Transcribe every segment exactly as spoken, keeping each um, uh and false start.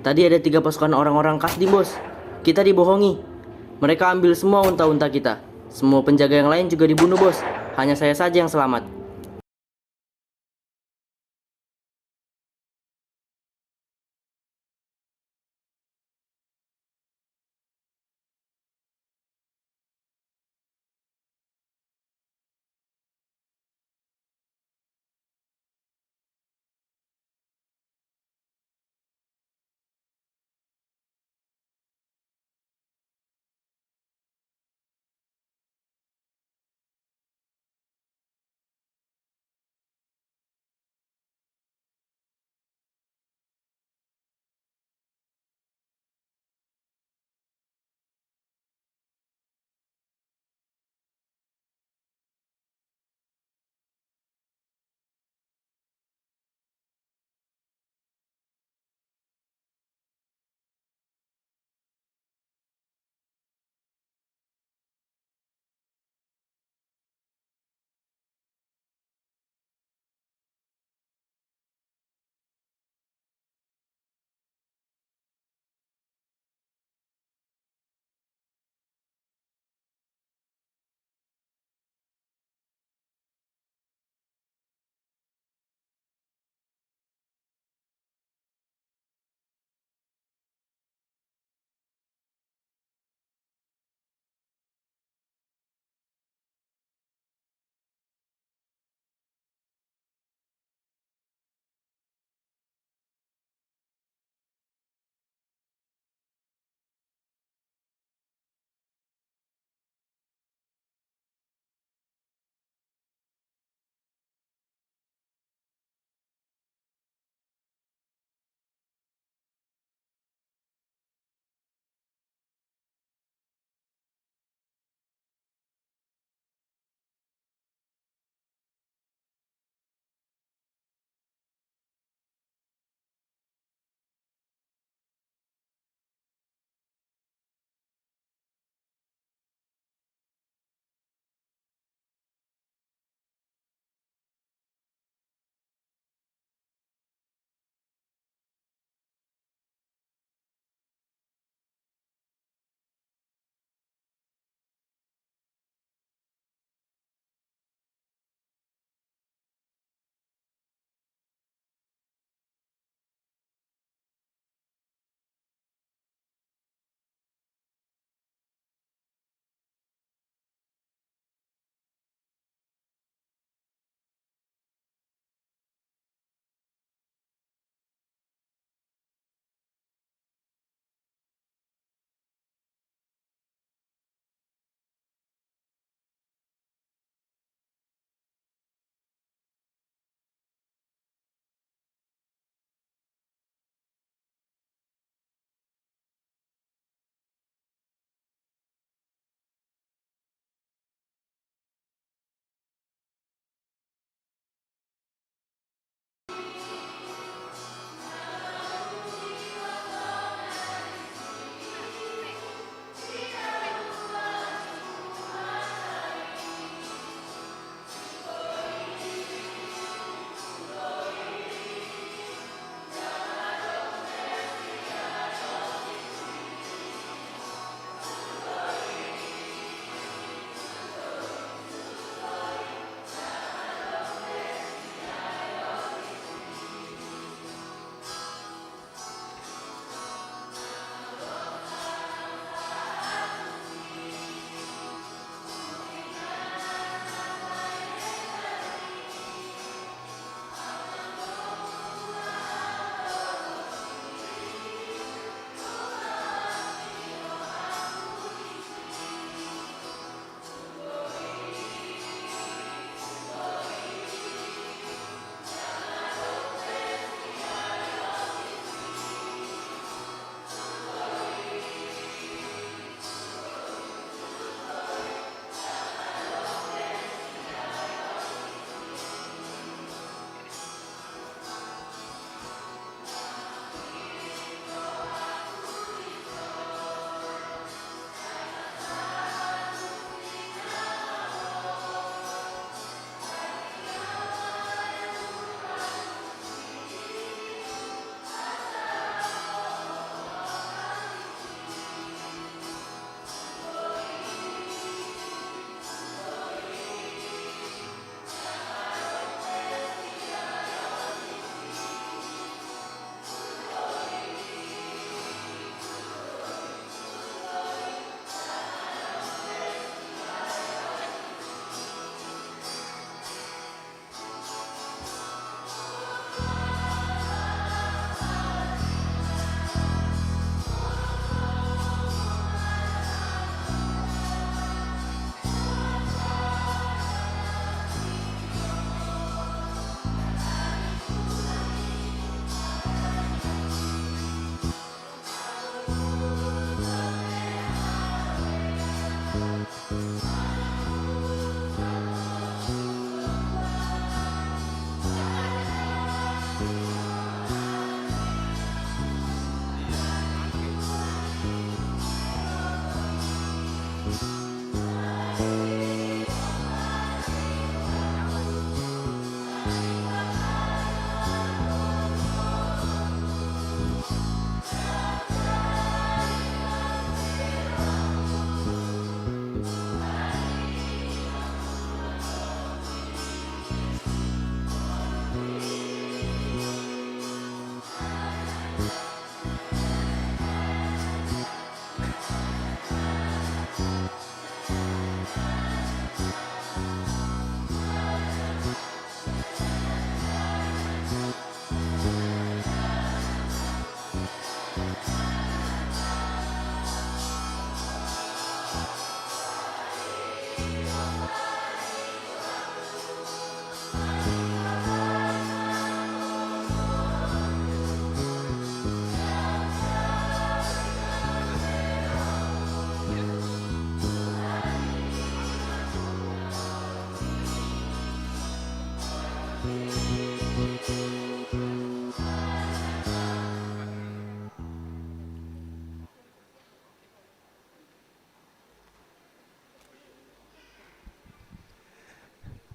Tadi ada tiga pasukan orang-orang Kasdim, Bos. Kita dibohongi. Mereka ambil semua unta-unta kita. Semua penjaga yang lain juga dibunuh, Bos. Hanya saya saja yang selamat.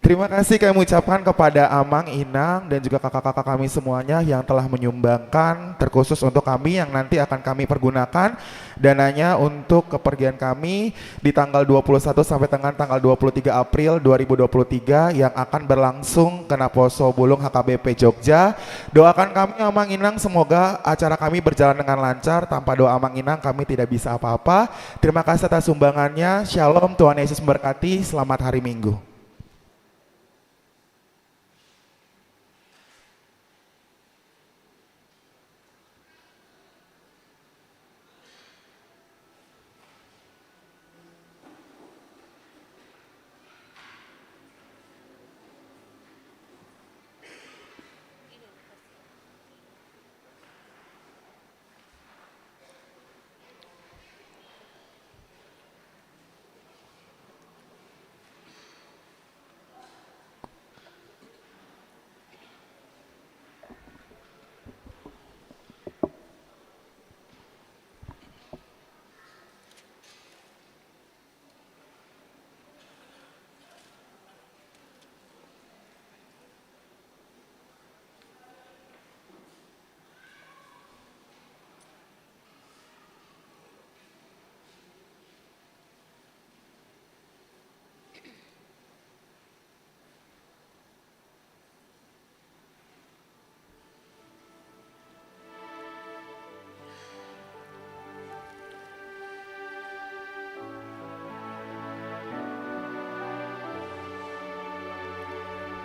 Terima kasih kami ucapkan kepada Amang, Inang, dan juga kakak-kakak kami semuanya yang telah menyumbangkan, terkhusus untuk kami yang nanti akan kami pergunakan dananya untuk kepergian kami di tanggal dua puluh satu sampai dengan tanggal dua puluh tiga April dua ribu dua puluh tiga yang akan berlangsung Kena Poso Bulung H K B P Jogja. Doakan kami, Amang, Inang, semoga acara kami berjalan dengan lancar. Tanpa doa Amang, Inang, kami tidak bisa apa-apa. Terima kasih atas sumbangannya. Shalom, Tuhan Yesus memberkati. Selamat hari Minggu.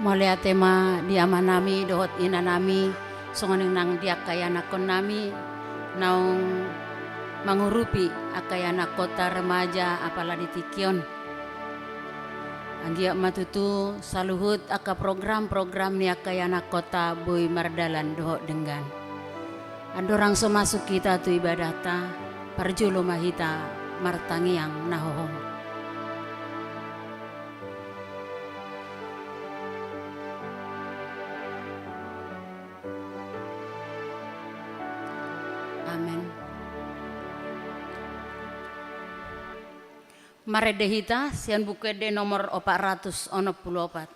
Mauliate ma di amanami dohot inanami, songon i nang di angka ianakkonnami naung mangurupi angka ianakkonta remaja apala di tingki on. Anggiat ma tutu saluhut angka program-program ni angka ianakkota boi mardalan dohot denggan. Andorang so masuk hita tu ibadahta, parjolo ma hita martangiang na hohom. Amen. Marende hita sian Buku Ende nomor opat ratus onom pulu opat.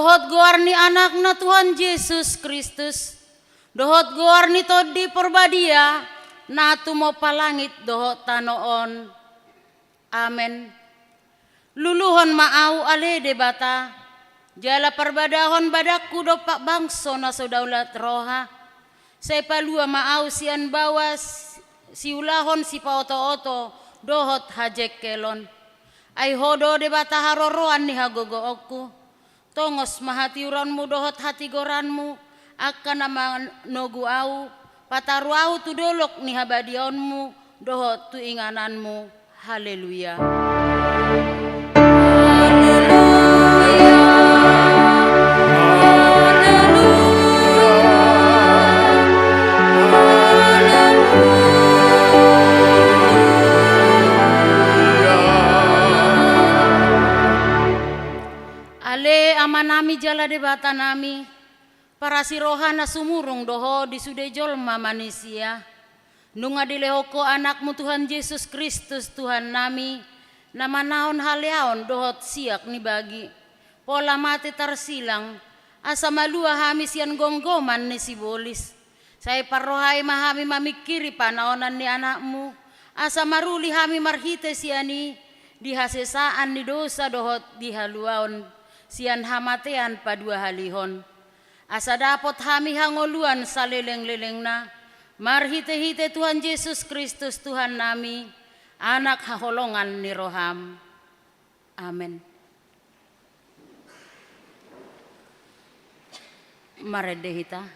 Dohot goar ni Anakna Tuhan Jesus Kristus, dohot goar ni Tondi Parbadia, na tumompa langit dohot tano on. Amen. Luluhon ma ahu ale Debata, jala parbadahon badangku dompak bangso na so daulat roha. Sai palua ma ahu sian baoa s-, siulahon sipaotooto dohot hajengkelon. Ai Ho do Debata haroroan ni hagogoonku. Tongos ma hatiuronmu dohot hatigoranmu, angka na manogu ahu, pataru ahu tu dolok ni habadiaonmu dohot tu ingananmu. Haleluya. Haleluya. Haleluya. Ale Amanami jala Debatanami, parasi roha na sumurung do Ho di sude jolma manisia. Nunga dilehon Ho Anakmu Tuhan Jesus Kristus Tuhannami, na manaon haleaon dohot siak ni bagi, pola mate tarsilang, asa malua hami sian gomgoman ni sibolis. Sai parrohai ma hami mamingkiri panaonan ni Anakmu, asa maruli hami marhite sian i di hasesaan ni dosa dohot di haluaon sian hamatean paduahalihon. Asa dapot hami hangoluan salelenglelengna, marhitehite Tuhan Jesus Kristus Tuhannami, Anak haholongan ni roham. Amen. Marende hita.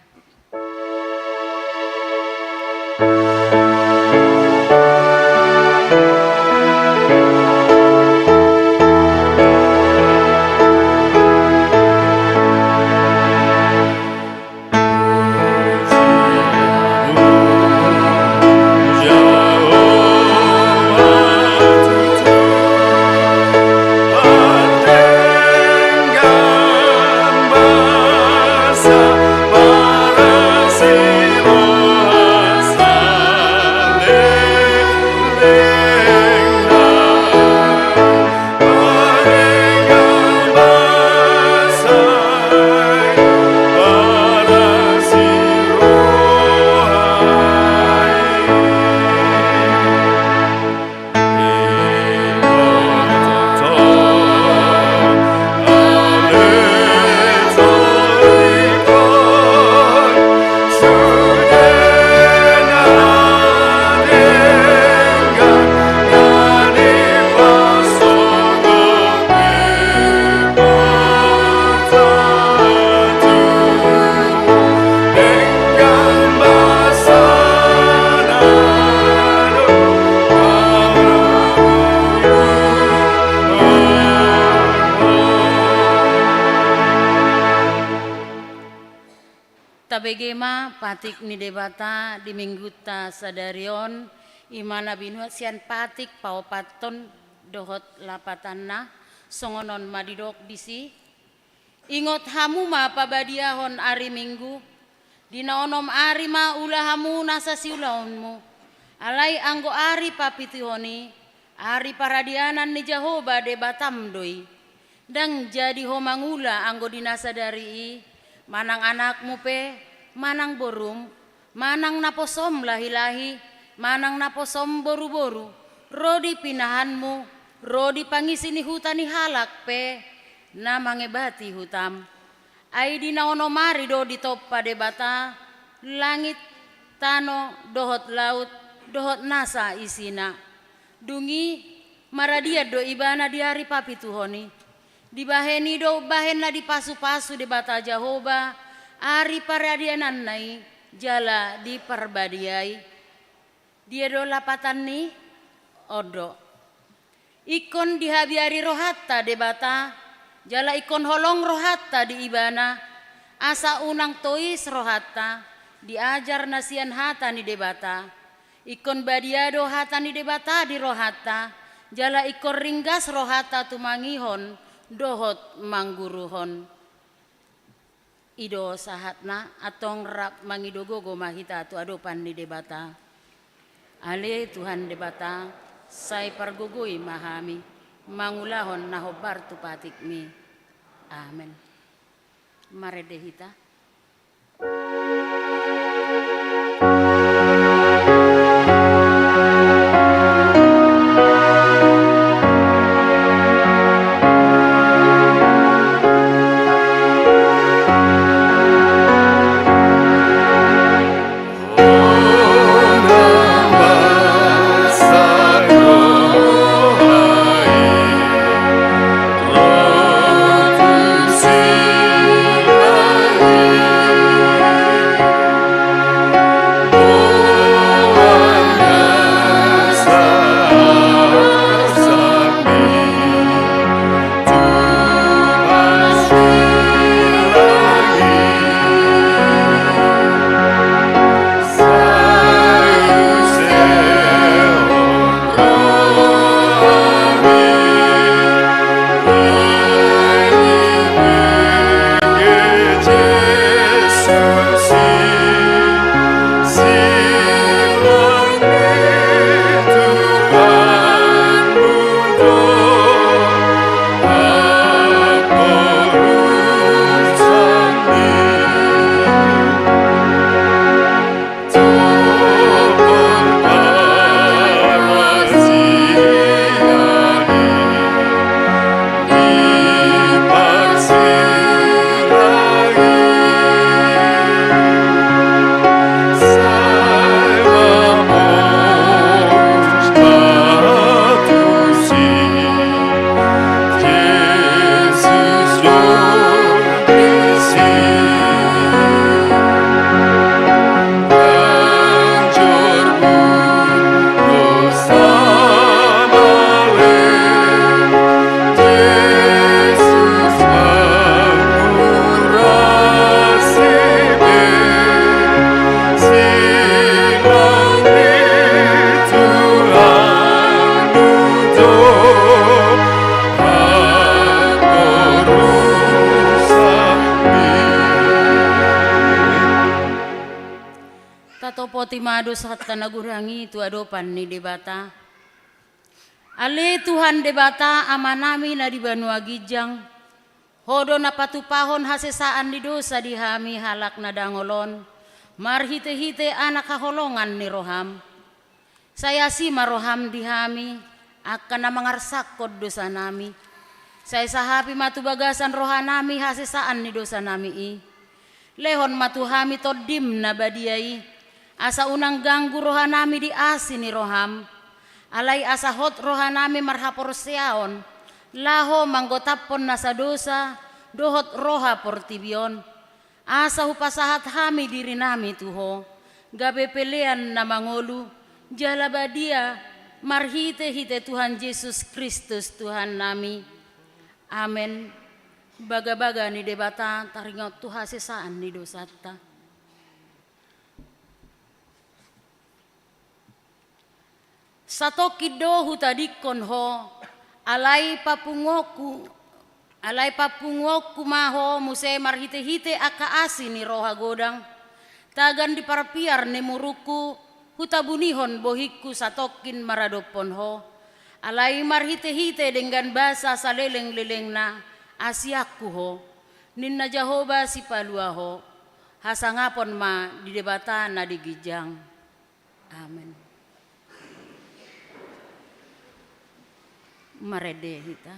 Tabege ma patik ni Debata di Minggunta sadari on, i ma na binuat sian patik paopathon dohot lapatanna, songon on ma didok disi. Ingot hamu ma pabadiahon ari Minggu, di na onom ari ma ula hamu nasa siulaonmu, alai anggo ari papituhon i, ari paradianan ni Jahowa Debatam do i. Ndang jadi ho mangula anggo di na sadari i, manang anakmu pe, manang borum, manang naposom lahilahi, manang naposom boruboru, ro di pinahanmu, ro di pangisi ni huta ni halak pe na mangebati hutam. Ai di na onom ari do ditompa Debata langit, tano, dohot laut, dohot nasa isina. Dung i maradian do ibana di ari papituhon i. Dibahen i do umbahen na dipasupasu Debata Jahowa ari paradiananna i jala diparbadiai. Dia do lapatan ni on do. Ingkon dihabiari rohanta Debata, jala ingkon holong rohanta di Ibana, asa unang tois rohanta, diajar na sian hata ni Debata. Ingkon badia do hata ni Debata di rohanta, jala ingkon ringgas rohanta tumangihon dohot mangguruhon. I do sahatna, antong rap mangido gogo ma hita tu adopan ni Debata. Ale Tuhan Debata, sai pargogoi ma hami mangulahon na hombar tu patikmi. Amen. Marende hita. Tatopoti ma dosanta na godang i tu adopan ni Debata. Ale Tuhan Debata, Amanami na di banua ginjang, Ho do na patupahon hasesaan ni dosa di hami halak na dangol on, marhitehite Anak haholongan ni roham. Sai asi ma roham di hami, angka na mangarsakkon dosanami. Sai sahapi ma tu bagasan rohanami hasesaan ni dosanami i. Lehon ma tu hami Tondim na badia i, asa unang ganggu rohanami di asi ni roham. Alai asa hot rohanami marhaporseaon, laho manggotaphon nasa dosa dohot roha portibi on. Asa hupasahat hami dirinami tu Ho, gabe pelean na mangolu, jala badia, marhitehite Tuhan Jesus Kristus Tuhannami. Amen. Bagabaga ni Debata taringot tu hasesaan ni dosanta. Satongkin do hutadingkon Ho, alai papunguonku, alai papunguonku ma Ho muse marhitehite angka asi ni roha godang. Tagan di parpiar ni murungku, hutabunihon bohingku satongkin maradophon Ho. Alai marhitehite denggan basa salelenglelengna, asianku Ho, ninna Jahowa Sipalua Ho. Hasangapon ma di Debata na di ginjang. Amen. Marende hita.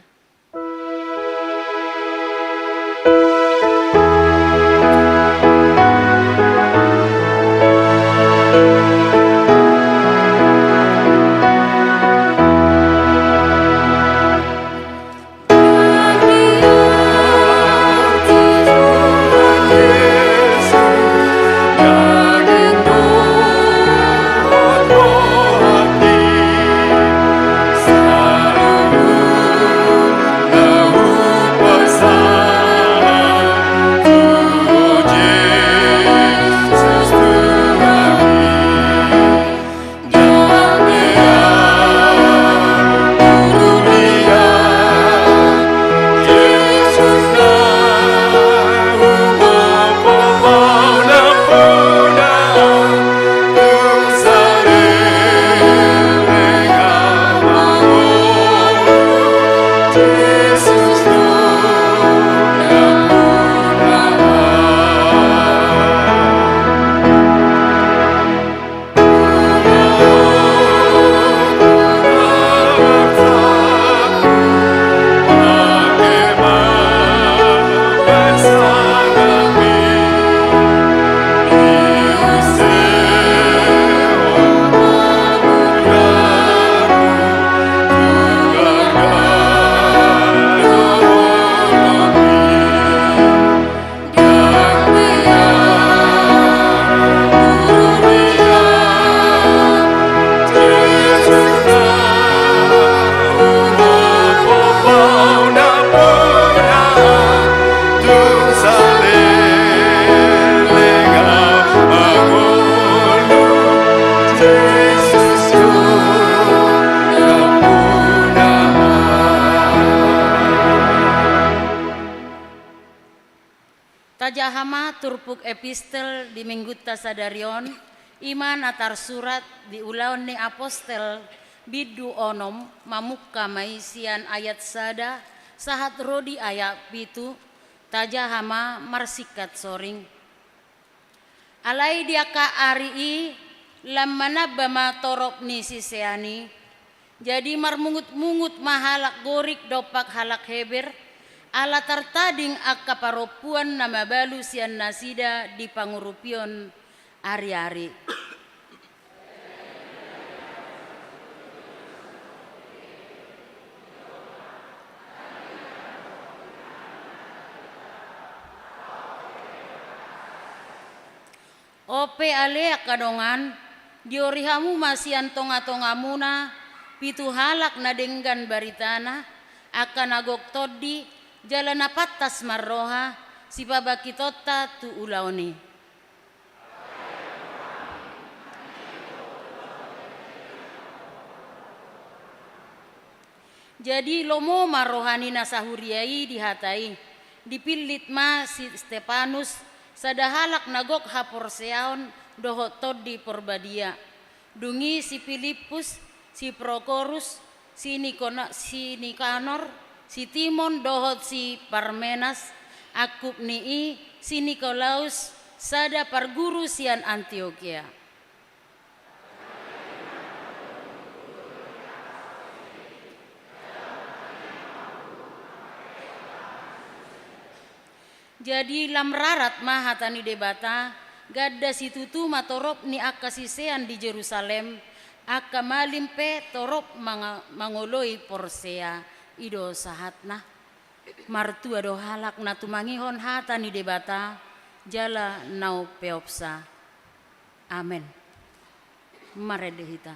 Tajaha ma turpuk epistel di minggunta sadari on, i ma na tarsurat di Ulaon ni Apostel, bindu onom, mamungka ma i sian ayat sada sahat ro di ayat pitu. Tajaha ma marsingkat soring. Alai di angka ari i lam manamba ma torop ni sisean i. Jadi marmungut-mungut ma halak Gorik dompak halak Heber, ala tartading angka parompuan na mabalu sian nasida di pangurupion ariari. On pe ale angka dongan, diori hamu ma sian tonga-tongamuna pitu halak na denggan baritana, angka na gok tondi jala na pantas marroha, sipabangkitonta tu ulaon i. Jadi lomo ma roha ni na sahuria i di hata i. Dipillit ma si Stepanus, sada halak na gok haporseaon dohot Tondi Porbadia. Dung i si Pilippus, si Prokorus, si Nikona-, si Nikanor, si Timon dohot si Parmenas, angkup ni i si Nikolaus, sada parguru sian Antiokia. Jadi lam rarat ma hata ni Debata, ganda situtu ma torop ni angka sisean di Jerusalem, angka malim pe torop manga-, mangoloi porsea. I do sahatna. Martua do halak na tumangihon hata ni Debata, jala na umpeopsa. Amen. Marende hita.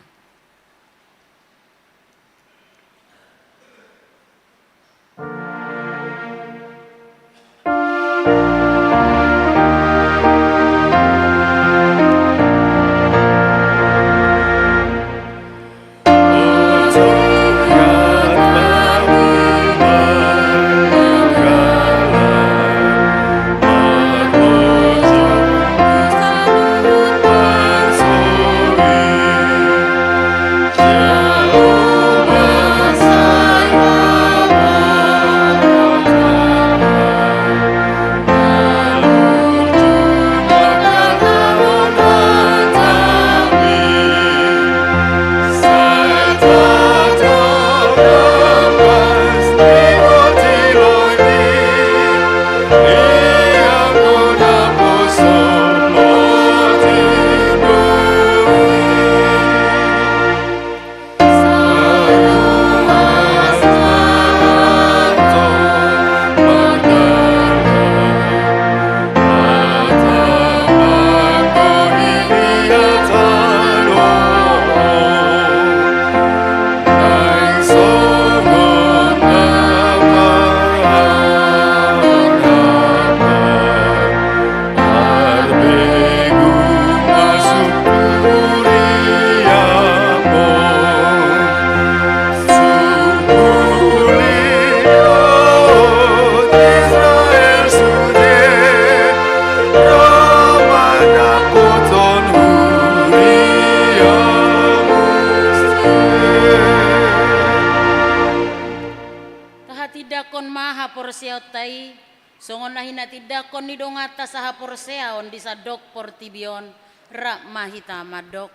Tahatindangkon ma haporseaonta i, songon na hinatindangkon ni donganta sahaporseaon di sandok portibi on, rap ma hita mandok.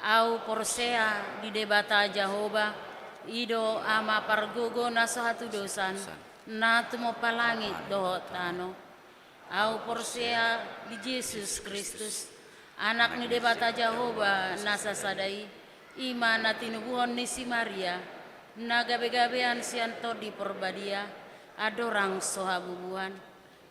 Ahu porsea di Debata Jahowa, i do Ama pargogo na so hatudosan, na tumompa langit dohot tano. Ahu porsea di Jesus Kristus, Anak ni Debata Jahowa na sasada i, i ma na tinubuhon ni si Maria, na gabegabean sian Tondi Porbadia, andorang so habubuhan.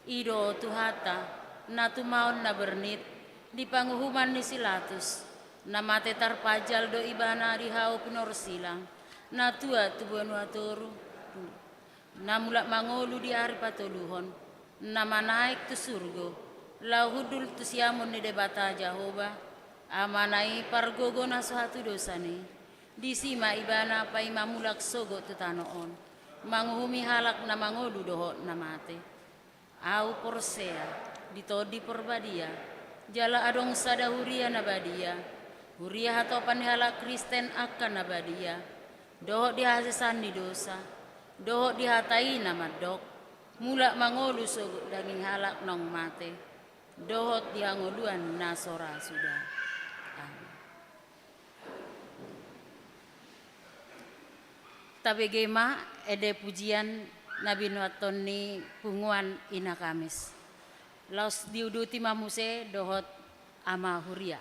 I do Tuhanta, na tumaon na bernit, di panguhuman ni si Latus, na mate tarpanjal do ibana di hau pinorsilang, na tuat tu banua toru, na mulak mangolu di ari patoluhon, na manaek tu surgo, laho hundul tu siamun ni Debata Jahowa, Amana i pargogo na so hatudosan i, disi ma ibana paima mulak sogot tu tano on, manguhumi halak na mangolu dohot na mate. Ahu porsea di Tondi Porbadia, jala adong sada huria na badia, huria hatopan ni halak Kristen angka na badia, dohot di hasesaan ni dosa, dohot di hata i na mandok, mulak mangolu sogot daging halak naung mate, dohot di hangoluan na so ra suda. Amen. Tabege ma ende pujian na binuathon ni punguan Ina Kamis. Laos diuduti ma muse dohot ama huria.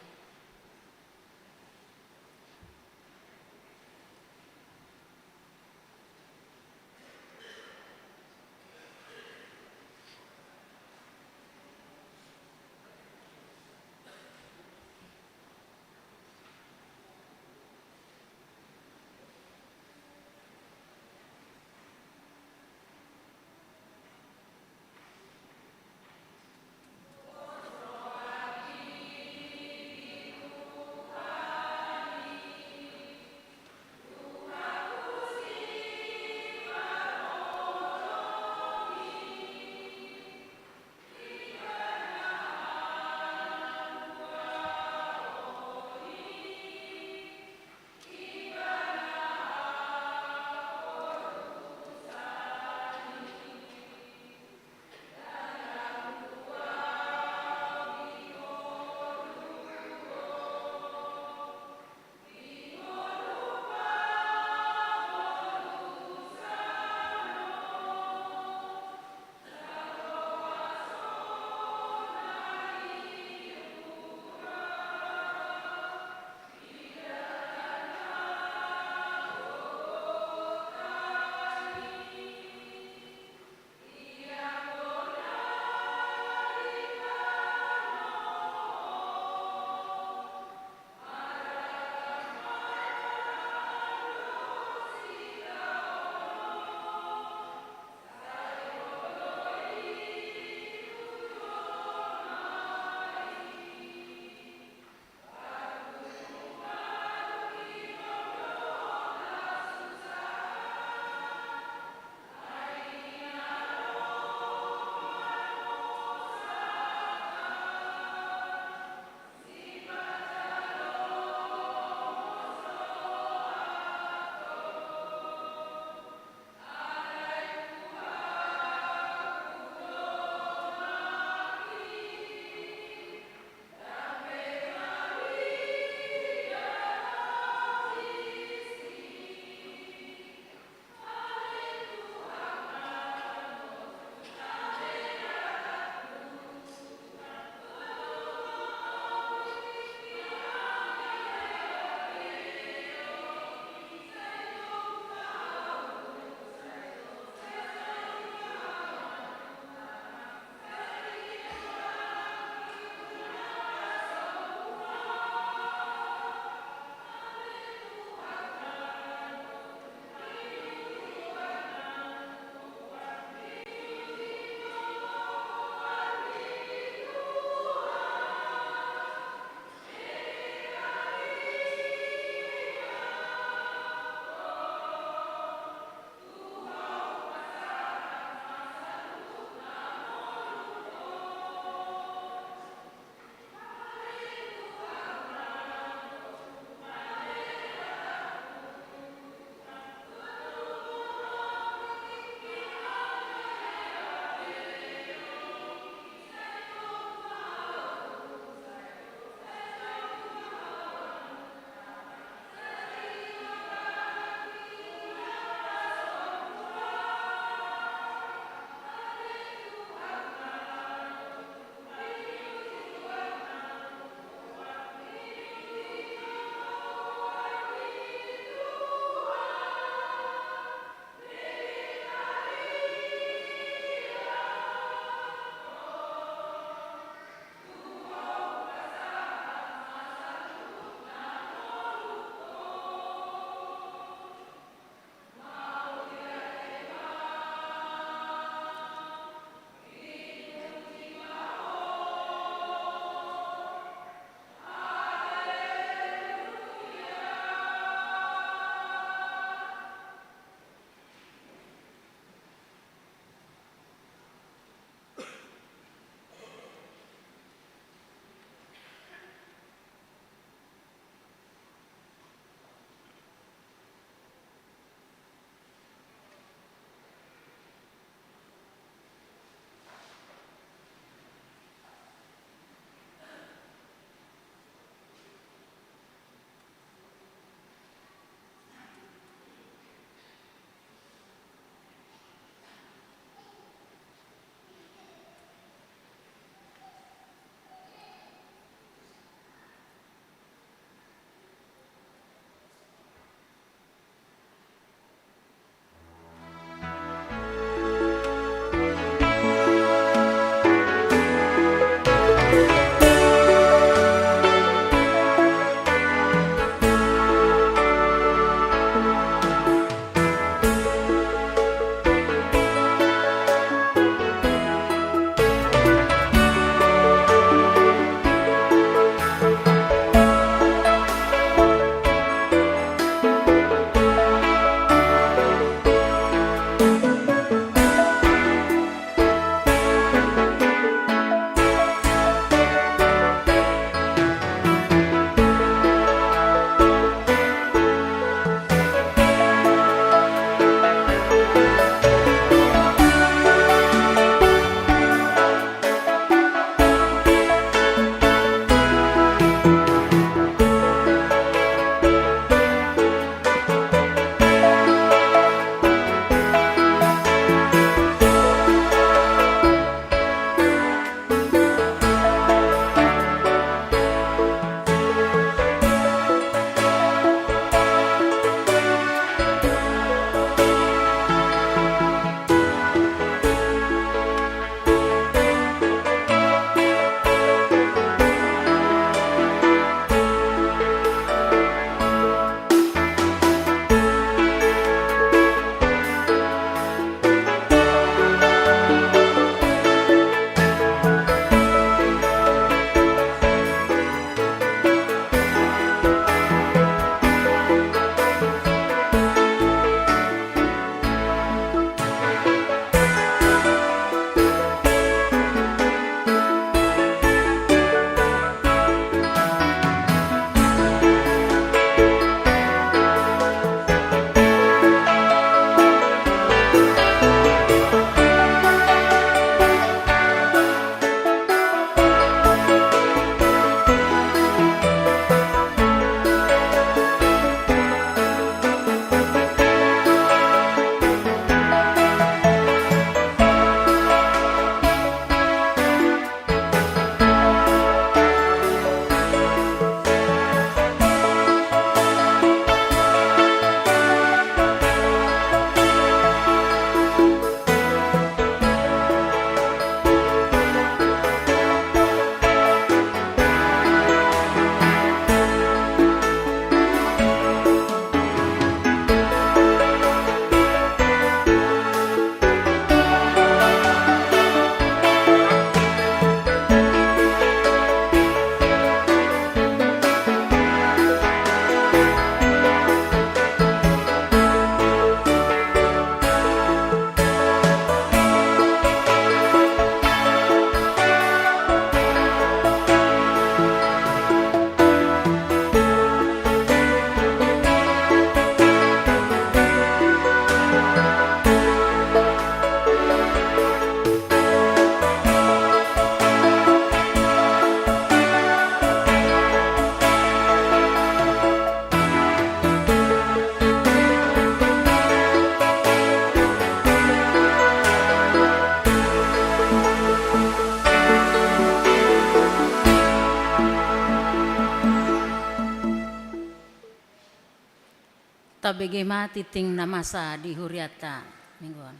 Tabege ma tingting na masa di hurianta minggu on.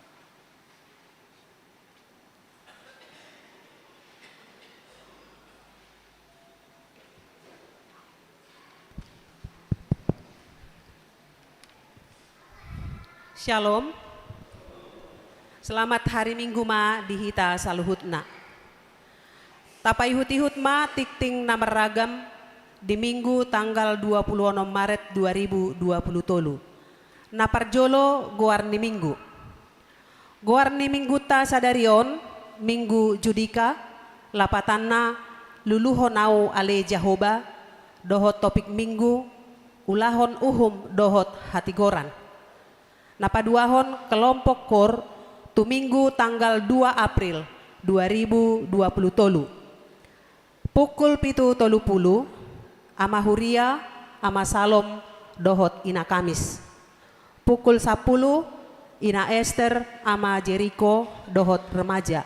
Syalom. Selamat hari Minggu ma di hita saluhutna. Tapaihut-ihut ma tingting na marragam di Minggu tanggal dua pulu onom Maret dua ribu dua pulu tolu. Na parjolo, goar ni Minggu. Goar ni Minggunta sadari on, Minggu Judika, lapatanna Luluhon Ahu Ale Jahowa, dohot topik Minggu, Ulahon Uhum dohot Hatigoran. Na paduahon, kelompok KOR tu Minggu tanggal dua April dua ribu dua pulu tolu. Pukul pitu tolu pulu, Ama Huria, Ama Salom, dohot Ina Kamis. Pukul sampulu, Ina Ester, Ama Jeriko, dohot remaja.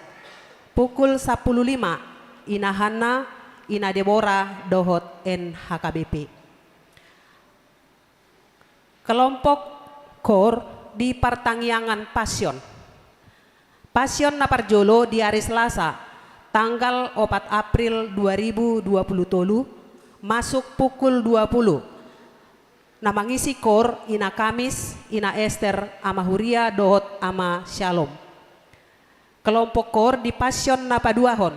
Pukul sampulu lima, Ina Hanna, Ina Debora, dohot N H K B P. Kelompok KOR di partangiangan Passion. Passion na parjolo di ari Selasa, tanggal opat April dua ribu dua pulu tolu, masuk pukul dua pulu. Na mangisi KOR, Ina Kamis, Ina Ester, Ama Huria, dohot Ama Syalom. Kelompok KOR di Passion na paduahon,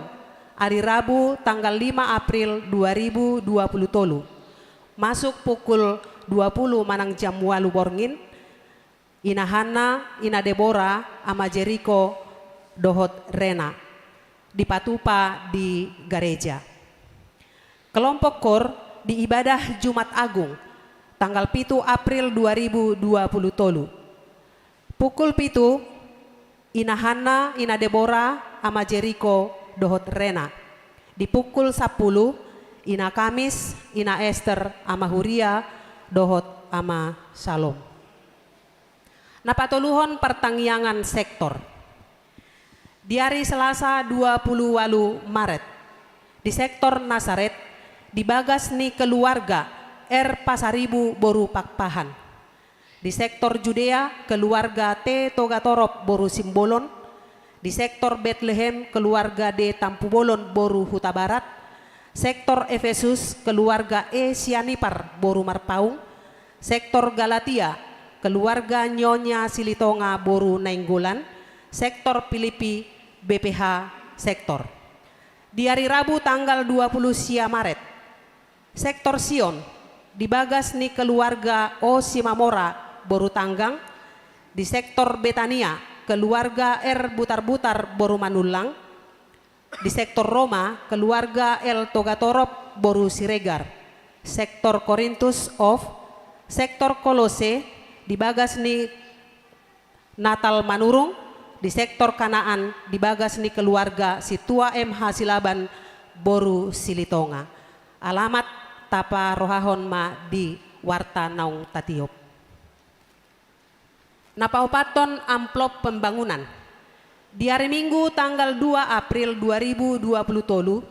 ari Rabu tanggal lima April dua ribu dua pulu tolu. Masuk pukul dua pulu manang jam ualu borngin, Ina Hanna, Ina Debora, Ama Jeriko, dohot Rena. Dipatupa di gareja. Kelompok KOR di ibadah Jumat Agung, tanggal pitu April dua ribu dua pulu tolu. Pukul pitu, Ina Hanna, Ina Debora, Ama Jeriko, dohot Rena. Di pukul sampulu, Ina Kamis, Ina Ester, Ama Huria, dohot Ama Salom. Na patoluhon, partangiangan sektor. Di ari Selasa dua pulu ualu Maret, di sektor Nasaret, di bagas ni keluarga R Pasaribu boru Pakpahan. Di sektor Judea, keluarga T Togatorop boru Simbolon. Di sektor Betlehem, keluarga D Tampubolon boru Hutabarat. Sektor Efesus, keluarga E Sianipar boru Marpaung. Sektor Galatia, keluarga Nyonya Silitonga boru Nainggolan. Sektor Filipi, B P H sektor. Di ari Rabu tanggal dua pulu sia Maret, sektor Sion, di bagas ni keluarga O Simamora boru Tanggang. Di sektor Betania, keluarga R Butarbutar boru Manullang. Di sektor Roma, keluarga L Togatorop boru Siregar. Sektor Korintus, of, sektor Kolose, di bagas ni Natal Manurung. Di sektor Kanaan, di bagas ni keluarga Sintua M H Silaban boru Silitonga. Alamat taparohahon ma di warta naung tatiop. Na paopathon, amplop pembangunan. Di ari Minggu tanggal dua April dua ribu dua pulu tolu,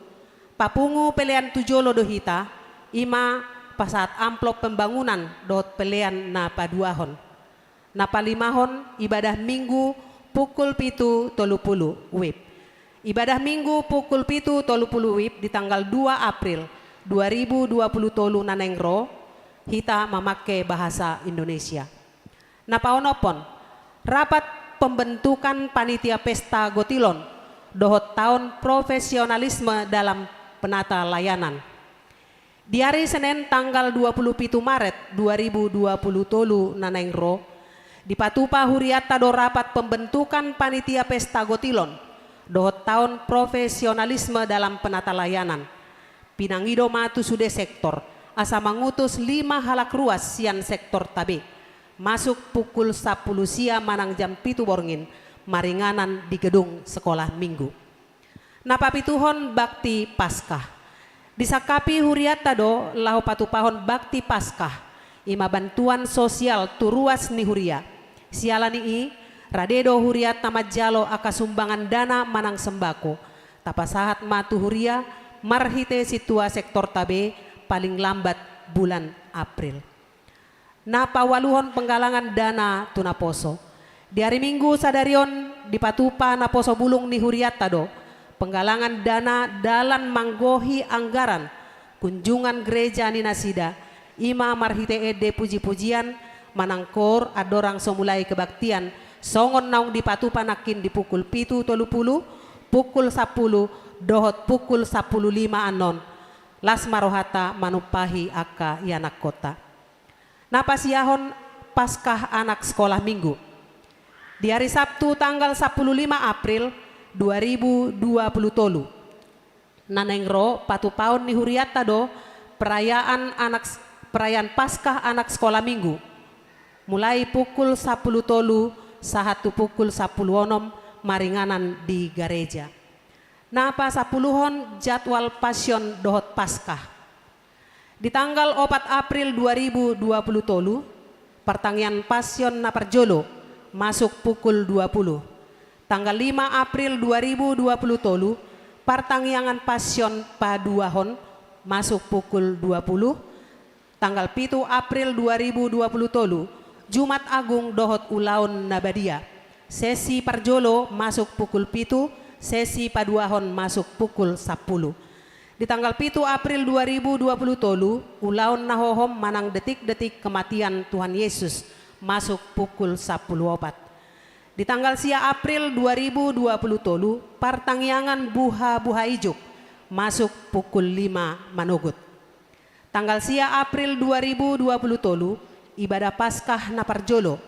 papungu pelean tu jolo do hita, i ma pasahat amplop pembangunan dohot pelean na paduahon. Na palimahon, ibadah Minggu pukul pitu tolu pulu WIB. Ibadah Minggu pukul pitu tolu pulu WIB di tanggal dua April dua ribu dua pulu tolu na naeng ro, hita mamangke bahasa Indonesia. Na paonomhon, rapat pembentukan panitia pesta gotilon dohot taon profesionalisme dalam penata layanan. Di ari Senen tanggal dua pulu pitu Maret dua ribu dua pulu tolu na naeng ro, dipatupa hurianta do rapat pembentukan panitia pesta gotilon dohot taon profesionalisme dalam penata layanan. Pinangido ma tu sude sektor, asa mangutus lima halak ruas sian sektorta be, masuk pukul sampulu sia manang jam pitu borngin, maringanan di gedung sekolah minggu. Na papituhon, bakti Paskah. Disangkapi hurianta do laho patupahon bakti Paskah, i ma bantuan sosial tu ruas ni huria. Siala ni i, rade do hurianta manjalo angka sumbangan dana manang sembako. Tapasahat ma tu huria marhite sintua sektorta be paling lambat bulan April. Na paualuhon penggalangan dana tu naposo. Di ari Minggu sadari on dipatupa naposo bulung ni hurianta do penggalangan dana dalan manggohi anggaran kunjungan gereja ni nasida, i ma marhite ende puji-pujian manang koor andorang so mulai kebaktian, songon naung dipatupa nangkin di pukul pitu tolu pulu, pukul sampulu, dohot pukul sampulu lima annon. Las ma rohanta manumpahi angka ianakhonta. Na pasiahon Paskah anak sekolah minggu. Di ari Sabtu tanggal sampulu lima April dua ribu dua pulu tolu, na naeng ro patupaon ni hurianta do perayaan anak, perayaan Paskah anak sekolah minggu, mulai pukul sampulu tolu sahat tu pukul sampulu onom maringanan di gareja. Na pasampuluhon jadwal Pasion dohot Paskah. Di tanggal opat April dua ribu dua pulu tolu, partangiangan Pasion na parjolo, masuk pukul dua pulu. Tanggal lima April dua ribu dua pulu tolu, partangiangan Pasion paduahon, masuk pukul dua pulu. Tanggal pitu April dua ribu dua pulu tolu, Jumat Agung dohot Ulaon na Badia. Sesi parjolo masuk pukul pitu, sesi paduahon masuk pukul sampulu. Di tanggal pitu April dua ribu dua pulu tolu, ulaon na hohom manang detik-detik kematian Tuhan Yesus, masuk pukul sampulu opat. Di tanggal sia April dua ribu dua pulu tolu, partangiangan buha-buha ijuk, masuk pukul lima manogot. Tanggal sia April dua ribu dua pulu tolu, ibadah Paskah na parjolo.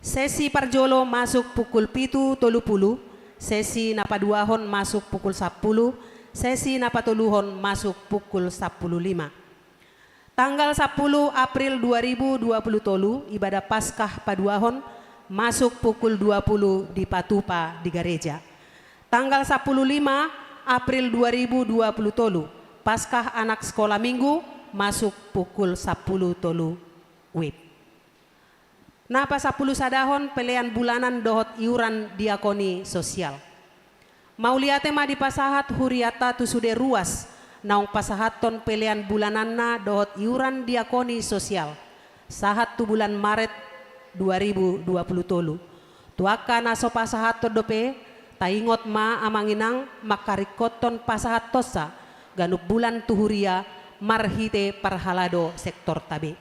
Sesi parjolo masuk pukul pitu tolu pulu, sesi na paduahon masuk pukul sampulu, sesi na patoluhon masuk pukul sampulu lima. Tanggal sampulu April dua ribu dua pulu tolu, ibadah Paskah paduahon, masuk pukul dua pulu dipatupa di gareja. Tanggal sampulu lima April dua ribu dua pulu tolu, Paskah anak sekolah minggu, masuk pukul sampulu tolu wib. Na pasampulu sadahon pelean bulanan dohot iuran diakoni sosial. Mauliate ma dipasahat hurianta tu sude ruas naung pasahathon pelean bulananna dohot iuran diakoni sosial, sahat tu bulan Maret dua ribu dua pulu tolu. Tu angka na so pasahathon dope, taingot ma amang inang mangkaringkothon pasahathonsa ganup bulan tu huria marhite parhalado sektorta be.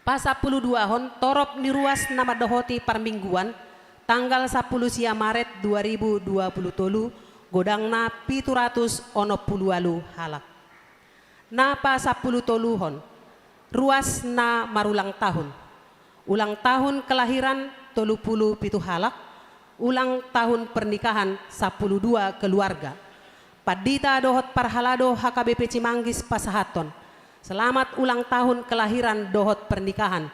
Pasampulu duahon torop ni ruas na mandohoti parmingguan, tanggal sampulu sia Maret dua ribu dua pulu tolu, godangna pitu ratus onom pulu ualu halak. Na pasampulu toluhon, ruas na marulang tahun. Ulang tahun kelahiran tolu pulu pitu halak, ulang tahun pernikahan sampulu dua keluarga. Pandita dohot parhalado H K B P Cimanggis pasahathon selamat ulang tahun kelahiran dohot pernikahan,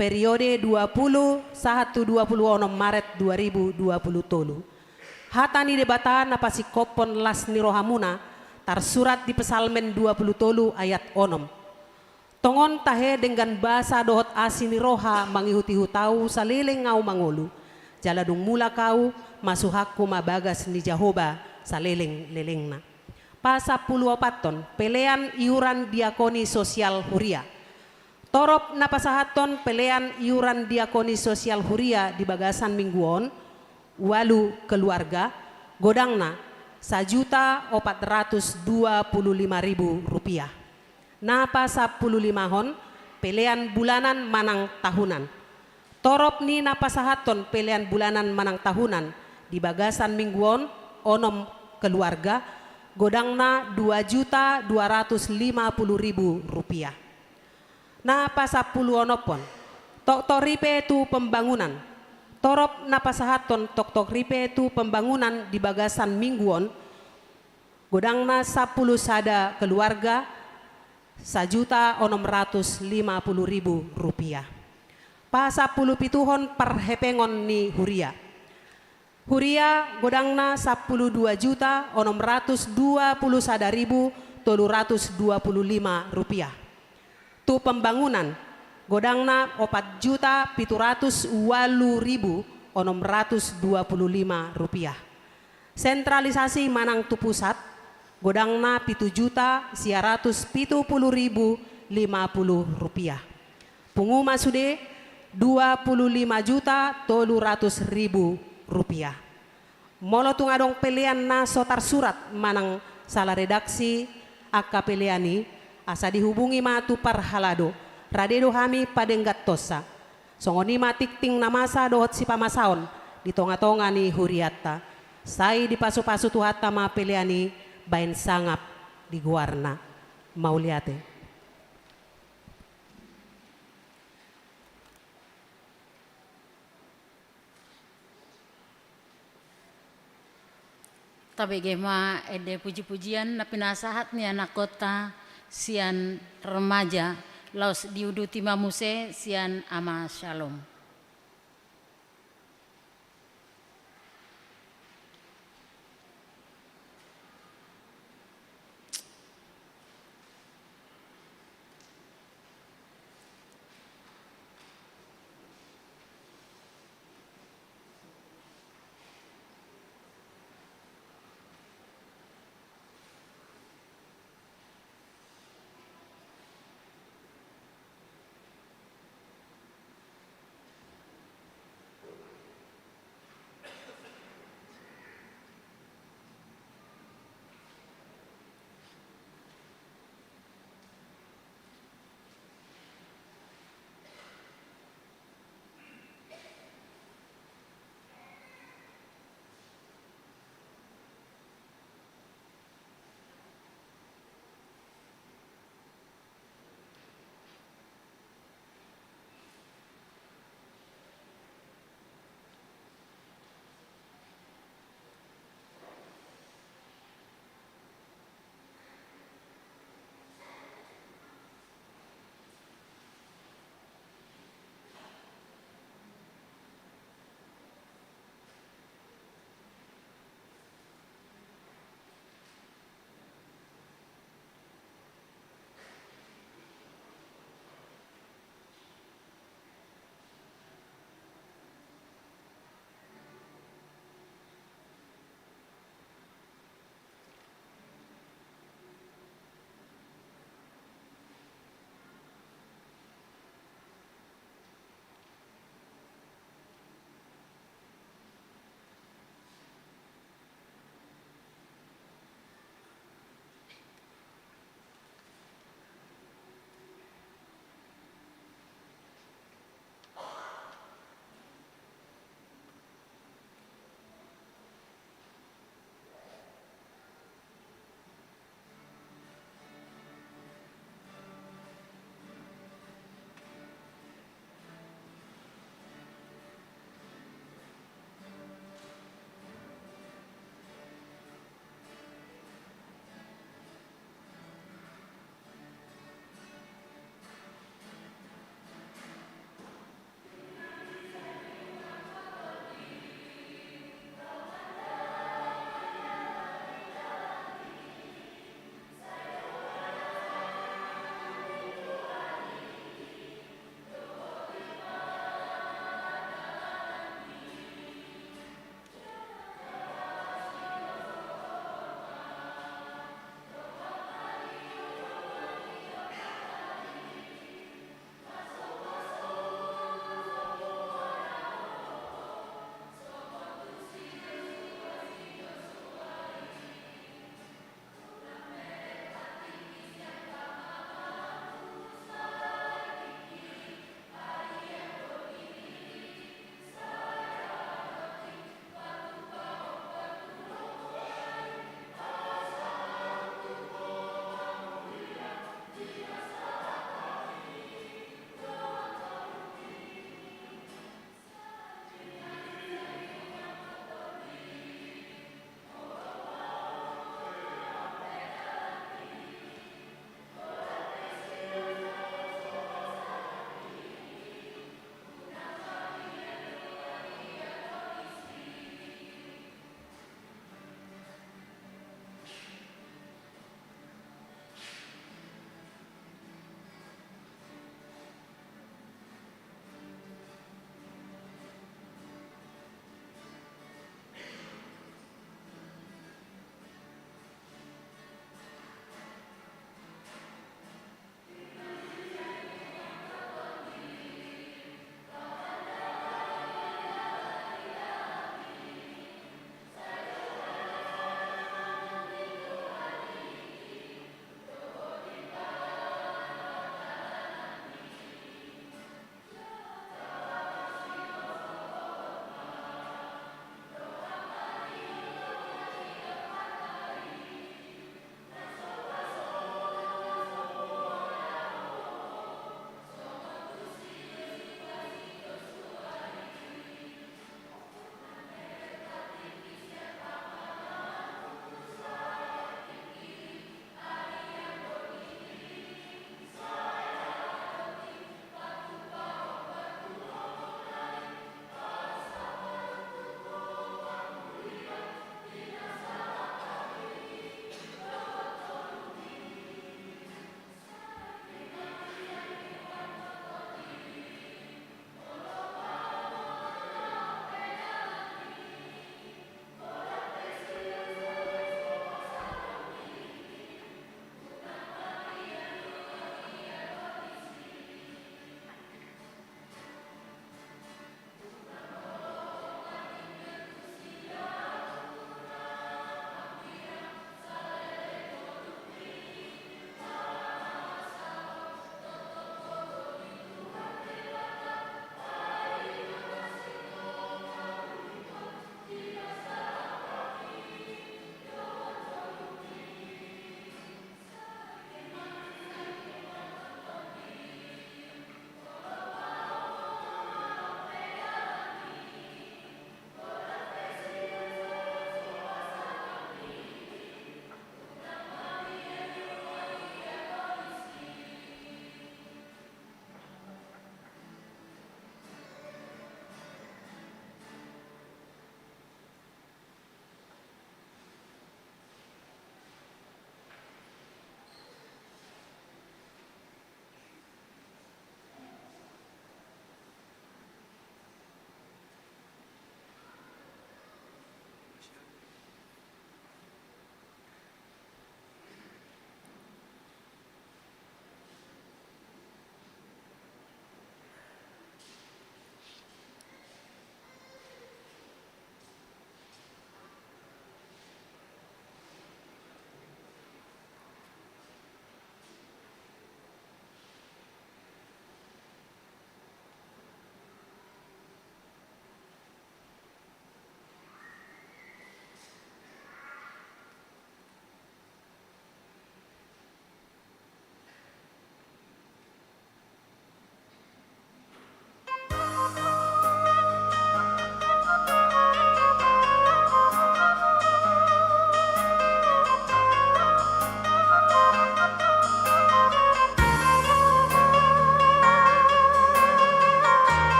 periode dua pulu sahat tu dua pulu onom Maret dua ribu dua pulu tolu. Hata ni Debata na pasingkophon las ni rohamuna, tarsurat di Psalmen dua pulu tolu ayat onom. Tongon tahe denggan basa dohot asi ni roha mangihut-ihut ahu saleleng ahu mangolu, jala dung mulak ahu, masuhangku ma bagas ni Jahowa saleleng-lelengna. Pasampulu opathon, pelean iuran diakoni sosial huria. Torop na pasahathon pelean iuran diakoni sosial huria di bagasan minggu on, ualu keluarga, godangna sajuta opat ratus dua pulu lima ribu rupiah. Na pasampulu limahon, pelean bulanan manang tahunan. Torop ni na pasahathon pelean bulanan manang tahunan di bagasan minggu on, onom keluarga, godangna dua juta dua ratus lima pulu ribu rupiah. Na pasampulu onomhon, toktok ripe tu pembangunan. Torop na pasahathon toktok ripe tu pembangunan di bagasan minggu on, godangna sampulu sada keluarga, sajuta onom ratus lima pulu ribu rupiah. Pasampulu pituhon, parhepengon ni huria. Huria, godangna sampulu dua juta onom ratus dua pulu sada ribu tolu ratus dua pulu lima rupiah. Tu pembangunan, godangna opat juta pitu ratus ualu ribu onom ratus dua pulu lima rupiah. Sentralisasi manang tu pusat, godangna pitu juta sia ratus pitu pulu ribu lima pulu rupiah. Pungu ma sude dua puluh lima juta tolu ratus ribu rupiah. Molo tung adong pelean na so tarsurat manang sala redaksi angka pelean i, asa dihubungi ma tu parhalado, rade do hami padengganhonsa. Songon i ma tingting na masa dohot sipamasaon di tongatonga ni hurianta. Sai dipasupasu Tuhanta ma pelean i baen sangap di goarna. Mauliate. Tabege ma ende pujipujian na pinasahat ni anakkonta sian remaja, laos diuduti ma muse sian Ama Shalom.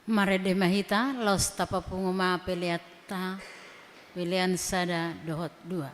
Marende ma hita, laos tapapungu ma peleanta, pelean sada dohot dua.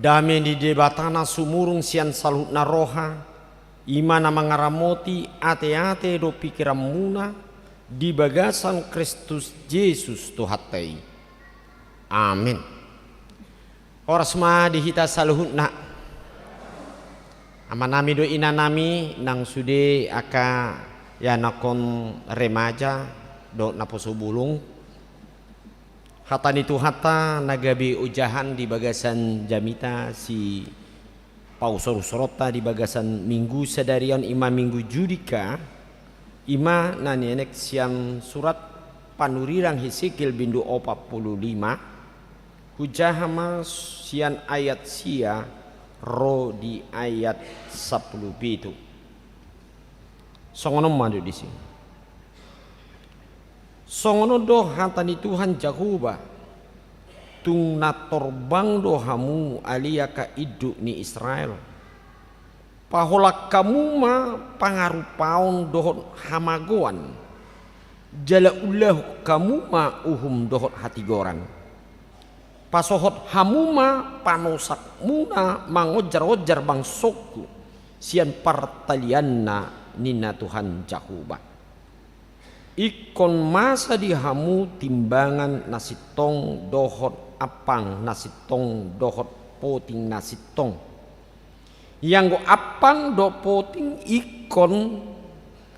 Dame ni Debata na sumurung sian saluhutna roha, i ma na mangaramoti ateate dohot pingkiranmuna di bagasan Kristus Jesus Tuhanta i. Amen. Horas ma di hita saluhutna. Amanami dohot inanami, nang sude angka Ianakhon remaja dohot naposo bulung, hata ni Tuhanta na gabe ojahan di bagasan jamita sipausorusoronta di bagasan minggu sadari on, i ma minggu Judika, i ma na nienet sian surat panurirang Hesekiel bindu opat pulu lima, hujaha ma sian ayat sia ro di ayat sampulu pitu. Songon on ma do disi. Songon on do hata ni Tuhan Jahowa: Tung na torbang do hamu ale angka induk ni Israel. Paholang hamu ma pangarupaon dohot hamagoan, jala ulahon hamu ma uhum dohot hatigoran. Pasohot hamu ma panosakmuna mangonjaronjar bangsongku sian partalianna, ninna Tuhan Jahowa. Ingkon masa di hamu timbangan na sintong dohot ampang na sintong dohot poting na sintong. Ianggo ampang dohot poting ingkon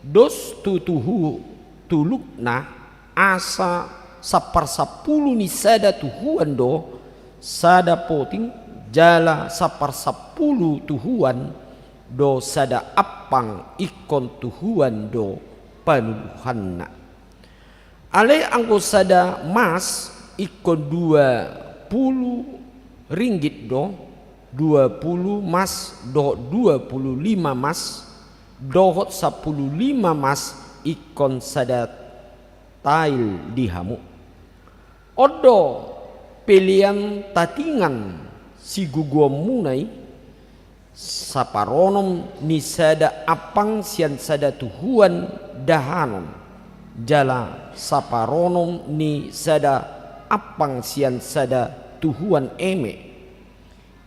dos tu tuhu tulukna, asa saparsampulu ni sada tuhuan do sada poting, jala saparsampulu tuhuan do sada ampang ingkon tuhuan do panuluhanna. Alai anggo sada mas ingkon dua pulu ringgit do, dua pulu mas dohot dua pulu lima mas, dohot sampulu lima mas ingkon sada tail di hamu. On do pelean tatingan sigogoonmuna i: saparonom ni sada ampang sian sada tuhuan dahanon, jala saparonom ni sada ampang sian sada tuhuan eme.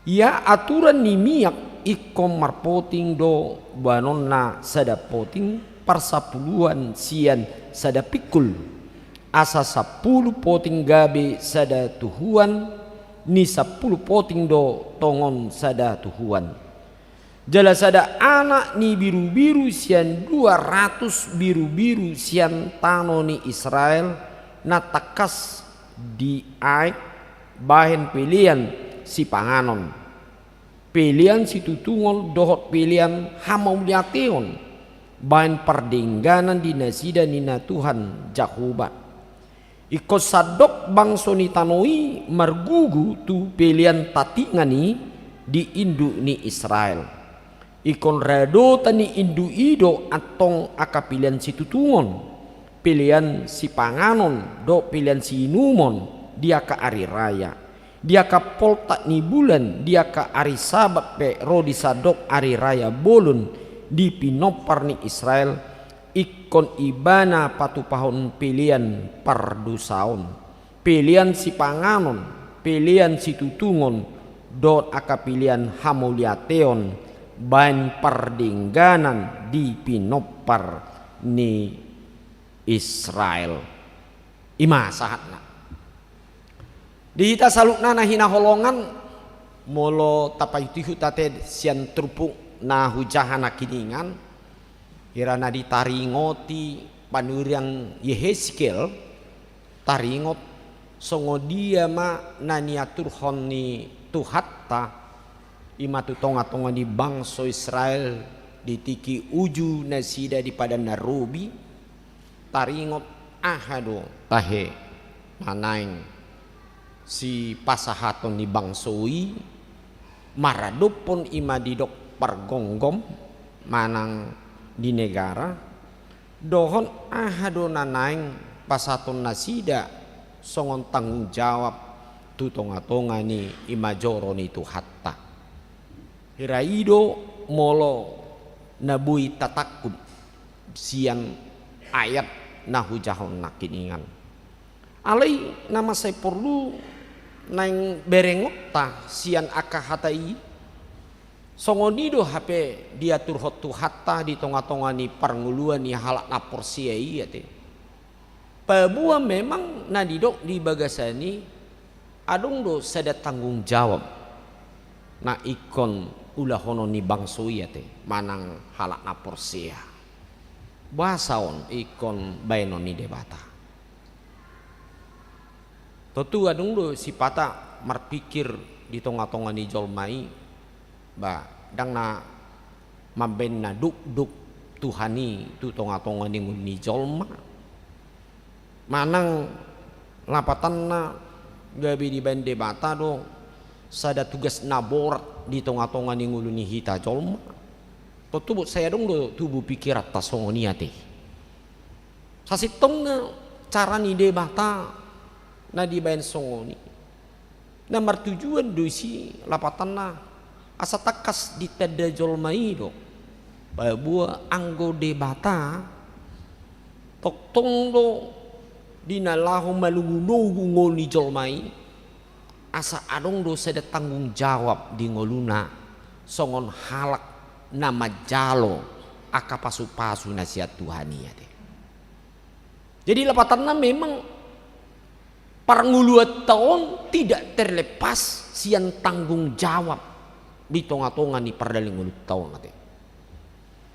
Ia aturan ni miak ingkon marpoting do boanonna sada poting parsampuluan sian sada pingkul, asa sampulu poting gabe sada tuhuan, ni sampulu poting do tongon sada tuhuan. Jala sada anak ni birubiru sian dua ratus birubiru sian tano ni Israel na tangkas diaek bahen pelean sipanganon, pelean situtungon dohot pelean hamauliateon bahen pardengganan di nasida, ninna Tuhan Jahowa. Ingkon sandok bangso ni tano i margugu tu pelean tatingan i di induk ni Israel. Ingkon radotan ni induk i do antong angka pelean situtungon, pelean sipanganon dohot pelean siinumon di angka ari raya, di angka poltak ni bulan, di angka ari Sabat pe ro di sandok ari raya bolon di pinompar ni Israel. Ingkon ibana patupahon pelean pardosaon, pelean sipanganon, pelean situtungon, dohot angka pelean hamauliateon bahen pardengganan di pinompar ni Israel. I ma sahatna. Di hita saluhutna na hinaholongan, molo tapaihutihut ate sian turpuk na hujaha nangkiningan, hira na ditaringoti panurirang Hesekiel, taringot songon dia ma na niaturhon ni Tuhanta, i ma tu tongatonga ni bangso Israel di tingki uju nasida di Padan na Robi. Taringot aha do tahe na naeng sipasahaton ni bangso i, maradophon i ma didok pargomgom manang di negara, dohot aha do na naeng pasahaton nasida songon tanggung jawab tu tongatonga ni i ma joro ni Tuhanta. Hira i do molo na boi tatangkup sian ayat na hujahahon nangkiningan. Alai na mansai porlu naeng berengonta sian angka hata i, songon i do hape diaturhon Tuhanta di tongatonga ni parngoluan ni halak na porsea i ate. Paboa memang na nidok di bagasan i adong do sada tanggung jawab na ingkon ulahonon ni bangso i ate, manang halak na porsea. Boasa on ingkon baenon ni Debata? Tontu adong do sipata marpikir di tonga-tonga ni jolma i, ba ndang na mambaen na dokdok Tuhan i tu tonga-tonga ni ngolu ni jolma. Manang lapatanna gabe dibaen Debata do sada tugas na borat di tonga-tonga ni ngolu ni hita jolma. Tontu sai adong do tubu pikiranta songon i ate. Sasintongna cara ni Debata na dibaen songon i, na martujuan do disi lapatanna asa tangkas ditanda jolma i do, paboa anggo Debata tongtong do di na laho manogu-nogu ngolu ni jolma i, asa adong do sada tanggung jawab di ngoluna songon halak na manjalo angka pasu-pasu na sian Tuhan i ate. Jadi lapatanna memang parngoluanta on tidak terlepas sian tanggung jawab di tonga-tonga ni pardalanan ngolunta on ate.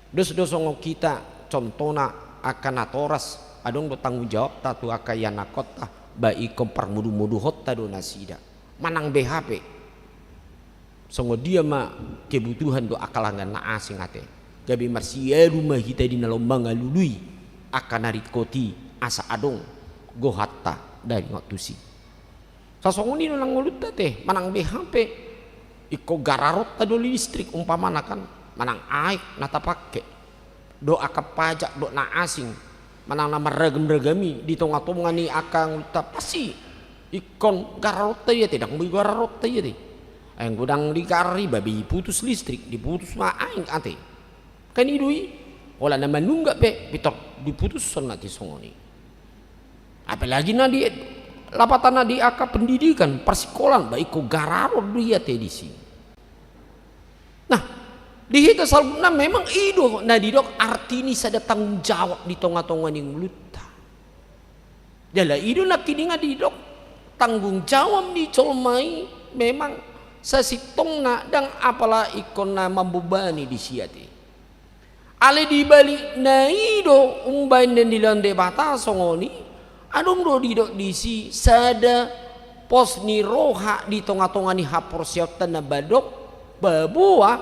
Dos do songon hita, contohna angka natoras, adong do tanggung jawabta tu angka ianakhonta, ba ingkon parmodu-moduhonta do nasida. Manang beha pe, songon dia ma kebutuhan do angka langgan na asing ate, gabe marsiadu ma hita di na laho mangalului angka na ringkot i asa adong gohanta daingot tusi. Sasongon i do nang ngolunta ate, manang beha pe, ingkon gararonta do listrik umpamana kan, manang aek na tapake, do angka pajak do na asing, manang na marragam-ragam i di tonga-tonga ni angka ngolunta, pasti ingkon gararonta i ate, ndang boi gararonta i ate. Ai anggo ndang digarar i, ba diputus listrik, diputus ma aek ate. Kan i do i, holan na manunggak pe pintor diputushon ate songon i. Apalagi na di lapatanna di angka pendidikan, parsikolaan, ba ingkon gararon do i ate disi. Nah, di hita saluhutna memang i do na didok arti ni sada tanggung jawab di tonga-tonga ni ngolunta. Jala i do nangkiningan didok tanggung jawab ni jolma i memang sasintongna ndang apala ingkon na mambebani disi ate. Alai di balikna i do umbaen na nilehon Debata songon i, adong do didok disi sada pos ni roha di tonga-tonga ni haporseaonta na mandok, paboa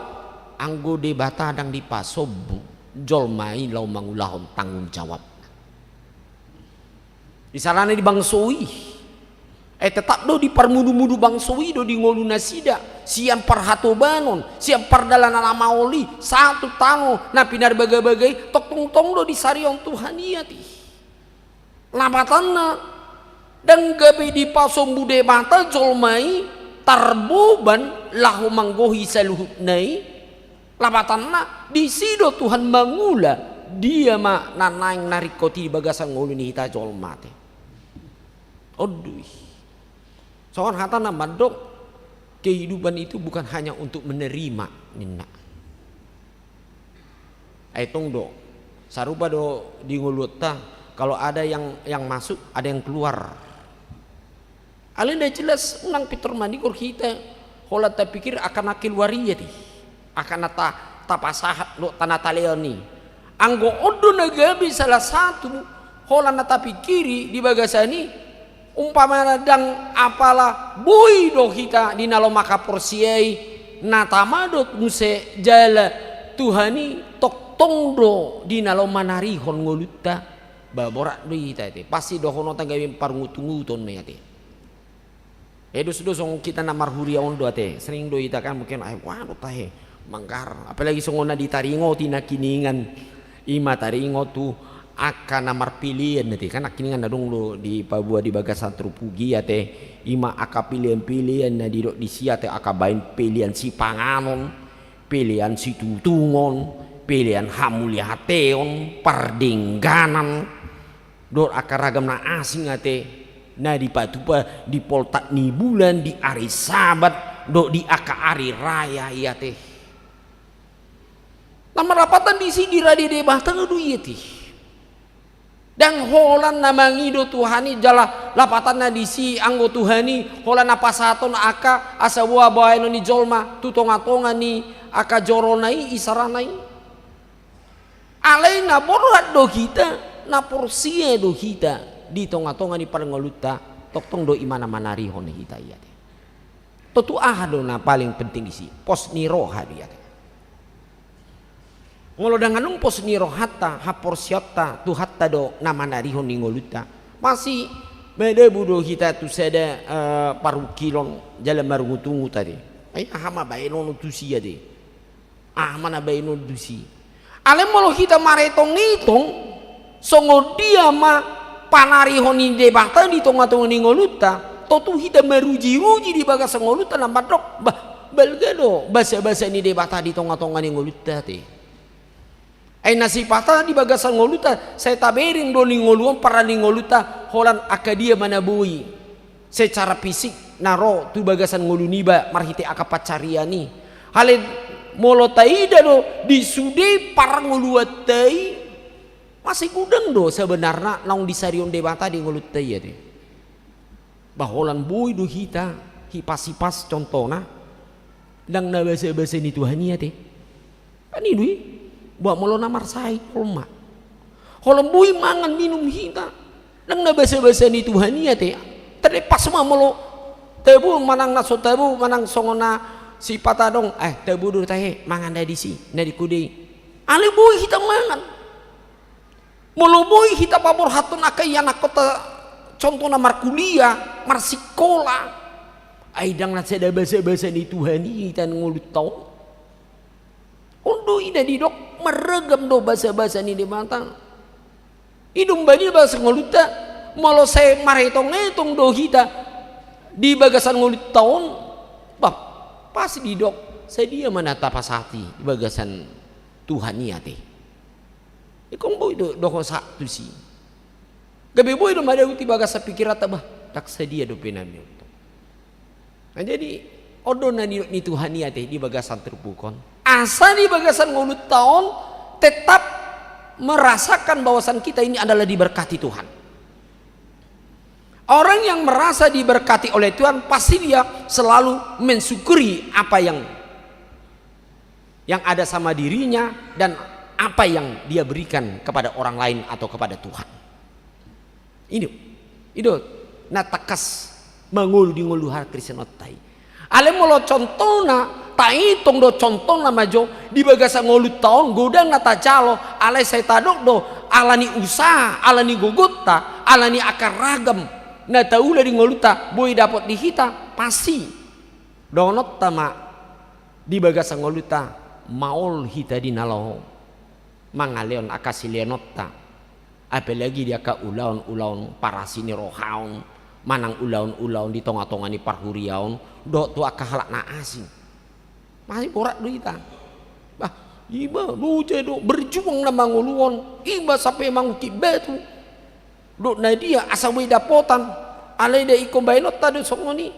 anggo Debata ndang dipasombu, jolma i laho mangulahon tanggung jawabna. Misalna di bangso i, eh, tetap do diparmudu-mudu bangso i do di ngolu nasida, sian parhatobanon, sian pardalanan na maol i, sahat tu tano na pinarbaga-baga i, tongtong do disarihon Tuhan i ate. Lapatanna, ndang gabe dipasombu Debata jolma i tarboban laho manggohi saluhutna i, lapatanna, disi do Tuhan mangula dia ma na naeng na ringkot i di bagasan ngolu ni hita jolma ate. On do i. Songon hata na mandok, kehidupan itu bukan hanya untuk menerima, ninna. Ai tong do, sarupa do di ngoluanta, kalau ada yang, yang masuk, ada yang keluar. Alai na jelas unang pintor manigor hita holan tapikir angka na keluar i ate, angka na ta-, tapasahat dohot na talehon i. Anggo on do na gabe salah satu holan na tapikiri di bagasan i, umpamana ndang apala boi do hita di na laho manghaporseai na tama dohot muse jala Tuhan i tongtong do di na laho manarihon ngolunta. Ba borat do hita ate, pasti dohononta gabe parungut-unguton ma i ate. Eh, dos do songon hita na marhuria on do ate, sering do hita kan mungkin, ai wah do tahe manggarar, apalagi songon na ditaringoti nangkiningan, i ma taringot tu angka na marpelean ate, kan nangkiningan adong do dipaboa di bagasan turpuk i ate, i ma angka pelean-pelean na didok disi ate, angka baen pelean sipanganon, pelean situtungon, pelean hamauliateon, pardengganan, dohot angka ragam na asing ate, na dipatupa di poltak ni bulan, di ari Sabat, dohot di angka ari raya i ate. Na marlapatan disi dirade Debata do i ate. Ndang holan na mangido Tuhan i jala lapatanna disi anggo Tuhan i holan na pasahaton angka asa boha baenon ni jolma tu tonga-tonga ni angka jorona i, isarana i. Alai na borhat do hita, na porsea do hita di tonga-tonga ni parngoluonta, tongtong do i na manarihon hita i ate. Tontu aha do na paling penting disi? Pos ni roha do i ate. Molo ndang adong pos ni rohanta, haporseaonta, Tuhanta do na manarihon di ngolunta, pasti madabu do hita tu sada, eh, parungkilon jala marungut-ungut ate. Ai aha ma baenon tusi ate? Aha ma na baenon tusi? Alai molo hita maretong-etong, songon dia ma panarihon ni Debata di tonga-tonga ni ngolunta, tontu hita maruji-ruji di bagasan ngolunta na mandok, bah, balga do basa-basa ni Debata di tonga-tonga ni ngolunta ate. Ai na sipata di bagasan ngolunta, sai tabereng do ni ngolu on, parna ni ngolunta, holan angka dia ma na boi secara fisik na ro tu bagasan ngolu niba marhite angka pansarian i. Alai molo taida do di sude parngoluonta i, masih godang do sebenarna naung disarihon Debata di ngolunta i ate. Bah holan boi do hita hipas-hipas contohna, ndang na basa-basa ni Tuhan i ate. Kan i do i, bah molo na marsahit jolma, holan boi mangan minum hita, ndang na basa-basa ni Tuhan i ate. Terlepas ma molo tabo manang na so tabo manang songon na sipata adong, eh, tabo do tahe, mangan da disi, na di kude i. Alai boi hita mangan. Molo boi hita paborhathon angka ianakhonta, contohna markuliah, marsikola, ai ndang na sada basa-basa ni Tuhan i hita di ngolunta on. On do i na didok marragam do basa-basa ni Debata. I do umbahen i bagasan ngolunta, molo sai maretong-etong do hita di bagasan ngolunta on, bah, pasti didok, sadia ma na tapasahat i di bagasan Tuhan i ate. Ingkon boi do dohonon sahat tusi. Gabe boi do madabu di bagasan pikiranta, bah, ndang sadia dope na nihut on. Nah, jadi, on do na nidok ni Tuhan i ate di bagasan turpuk on, asa di bagasan ngolunta on tetap merasakan bahwasan kita ini adalah diberkati Tuhan. Orang yang merasa diberkati oleh Tuhan, pasti dia selalu mensyukuri apa yang yang ada sama dirinya dan apa yang dia berikan kepada orang lain atau kepada Tuhan. I do, i do na tangkas mangolu di ngolu hakristenonta i. Alai molo contohna, taetong do contohna ma jo di bagasan ngolunta on, godang na tajalo, alai sai tadok do ala ni usaha, ala ni gogonta, ala ni angka ragam na taula di ngolunta, boi dapot di hita, pasti dohononta ma di bagasan ngolunta, maol hita di na laho mangalehon angka silehononta, apalagi di angka ulaon-ulaon parasi ni roha on, manang ulaon-ulaon di tonga-tonga ni parhuriaon, dohot tu angka halak na asing. Masih borat do hita. Bah, iba do, jadi do berjuang na mangoluhon, iba sampe mangungkit batu. Dohot na dia asa boi dapotan, alai da ingkon baenonta do songon i.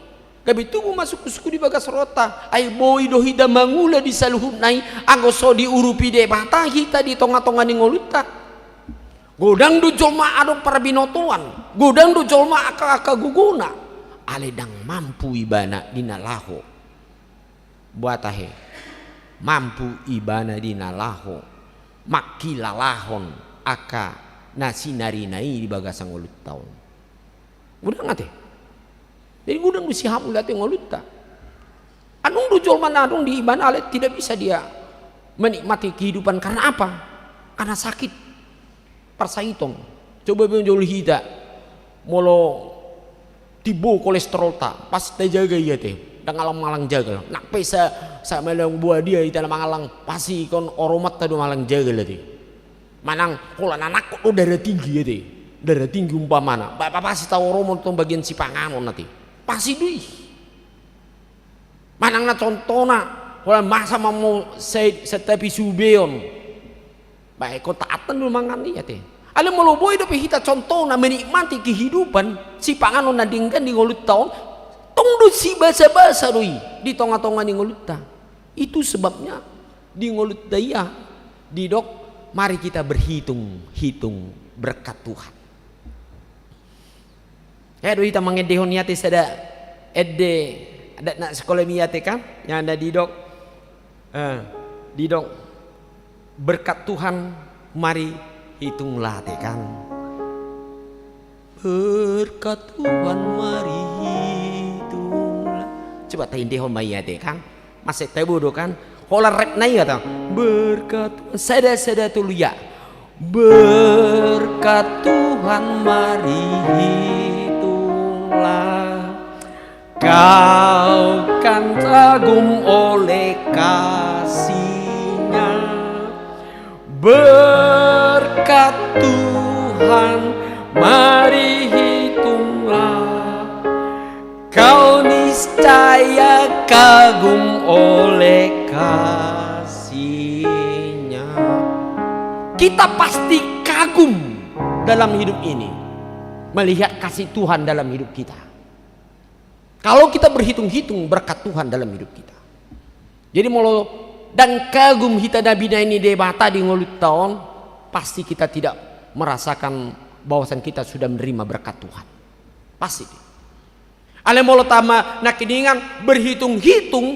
Gabe tubu ma sungkun-sungkun di bagas rohanta, ai boi do hita mangula di saluhutna i, anggo so diurupi Debata hita di tonga-tonga ni ngolunta. Godang do jolma adong parbinotoan, godang do jolma angka-angka gogona. Alai ndang mampu ibana di na laho. Boha tahe, mampu ibana di na laho mangkilalahon angka na sinarina i di bagasan ngolunta on? Godang ate. Jadi godang do sihamuliaon ate ngolunta. Adong do jolma na adong di ibana alai tidak bisa dia menikmati kehidupan. Karena apa? Karena sakit. Parsahiton. Coba pe jolo hita, molo timbo kolesterolta, pasti tajaga i ate. Ndang mangallang jagal. Nang pe sa, sa malang boha dia hita na mangallang, pasti ingkon oromanta do mangallang jagal ate. Manang holan na nangkok do darah tinggi ate. Darah tinggi umpamana. Ba, ba, pasti taoromon tong bagian sipanganon ate. Pasti do i. Manang na contohna, holan masa ma molo sai, santabi subeon. Bae, ingkon taatan do mangan i ate. Alai molo boi dope hita contohna menikmati kehidupan, sipanganon na denggan di ngolunta on, tong do sibasa-basa do i di tonga-tonga ni ngolunta. Itu sebabnya di ngolunta i didok, mari kita berhitung-hitung berkat Tuhan. Ia do hita mangendehon i ate sada ende adat na sikola i ate kan, ia na didok, eh, didok berkat Tuhan Mari hitunglah, ate, kan. Berkat Tuhan, mari hitunglah. Coba taendehon ma i, ate, kan. Masa tabo do, kan. Holan refna i, ate. Berkat Tuhan. Sada, sada, tolu, ya. Berkat Tuhan, mari hitunglah. Kau kan kagum oleh kasihnya. Berkat Tuhan, mari hitunglah. Kau niscaya kagum oleh kasihnya. Kita pasti kagum dalam hidup ini melihat kasih Tuhan dalam hidup kita. Kalau kita berhitung-hitung berkat Tuhan dalam hidup kita. Jadi molo ndang kagum hita na binahen ni Debata di ngolunta on, pasti kita tidak merasakan bahwasan kita sudah menerima berkat Tuhan. Pasti. Alai molo tama na kiningan berhitung-hitung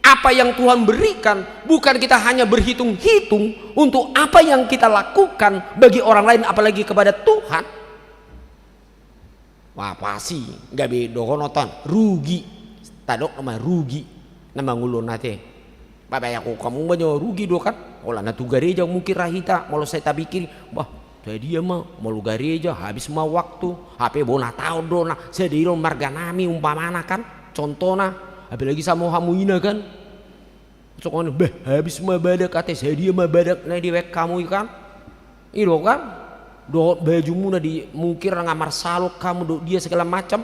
apa yang Tuhan berikan, bukan kita hanya berhitung-hitung untuk apa yang kita lakukan bagi orang lain, apalagi kepada Tuhan. Wah, pasti gabe dohonon, rugi. Tadok nama rugi. Na mangulon, ate. Babayak hamu banyak rugi do, kan. Holan na tu gareja mungkin ra hita, molo sai tapikiri, bah, sadia ma, molo gareja, habis ma waktu, hape bona taon do na, sadia do marga nami umpamana, kan. Contohna, apalagi samo hamu ina, kan. Songon, bah, habis ma badak, ate, sadia ma badak na dibaen hamu i, kan. I do, kan. Dohot bajumuna di mungkin ra nga marsalon hamu dohot dia segala macam.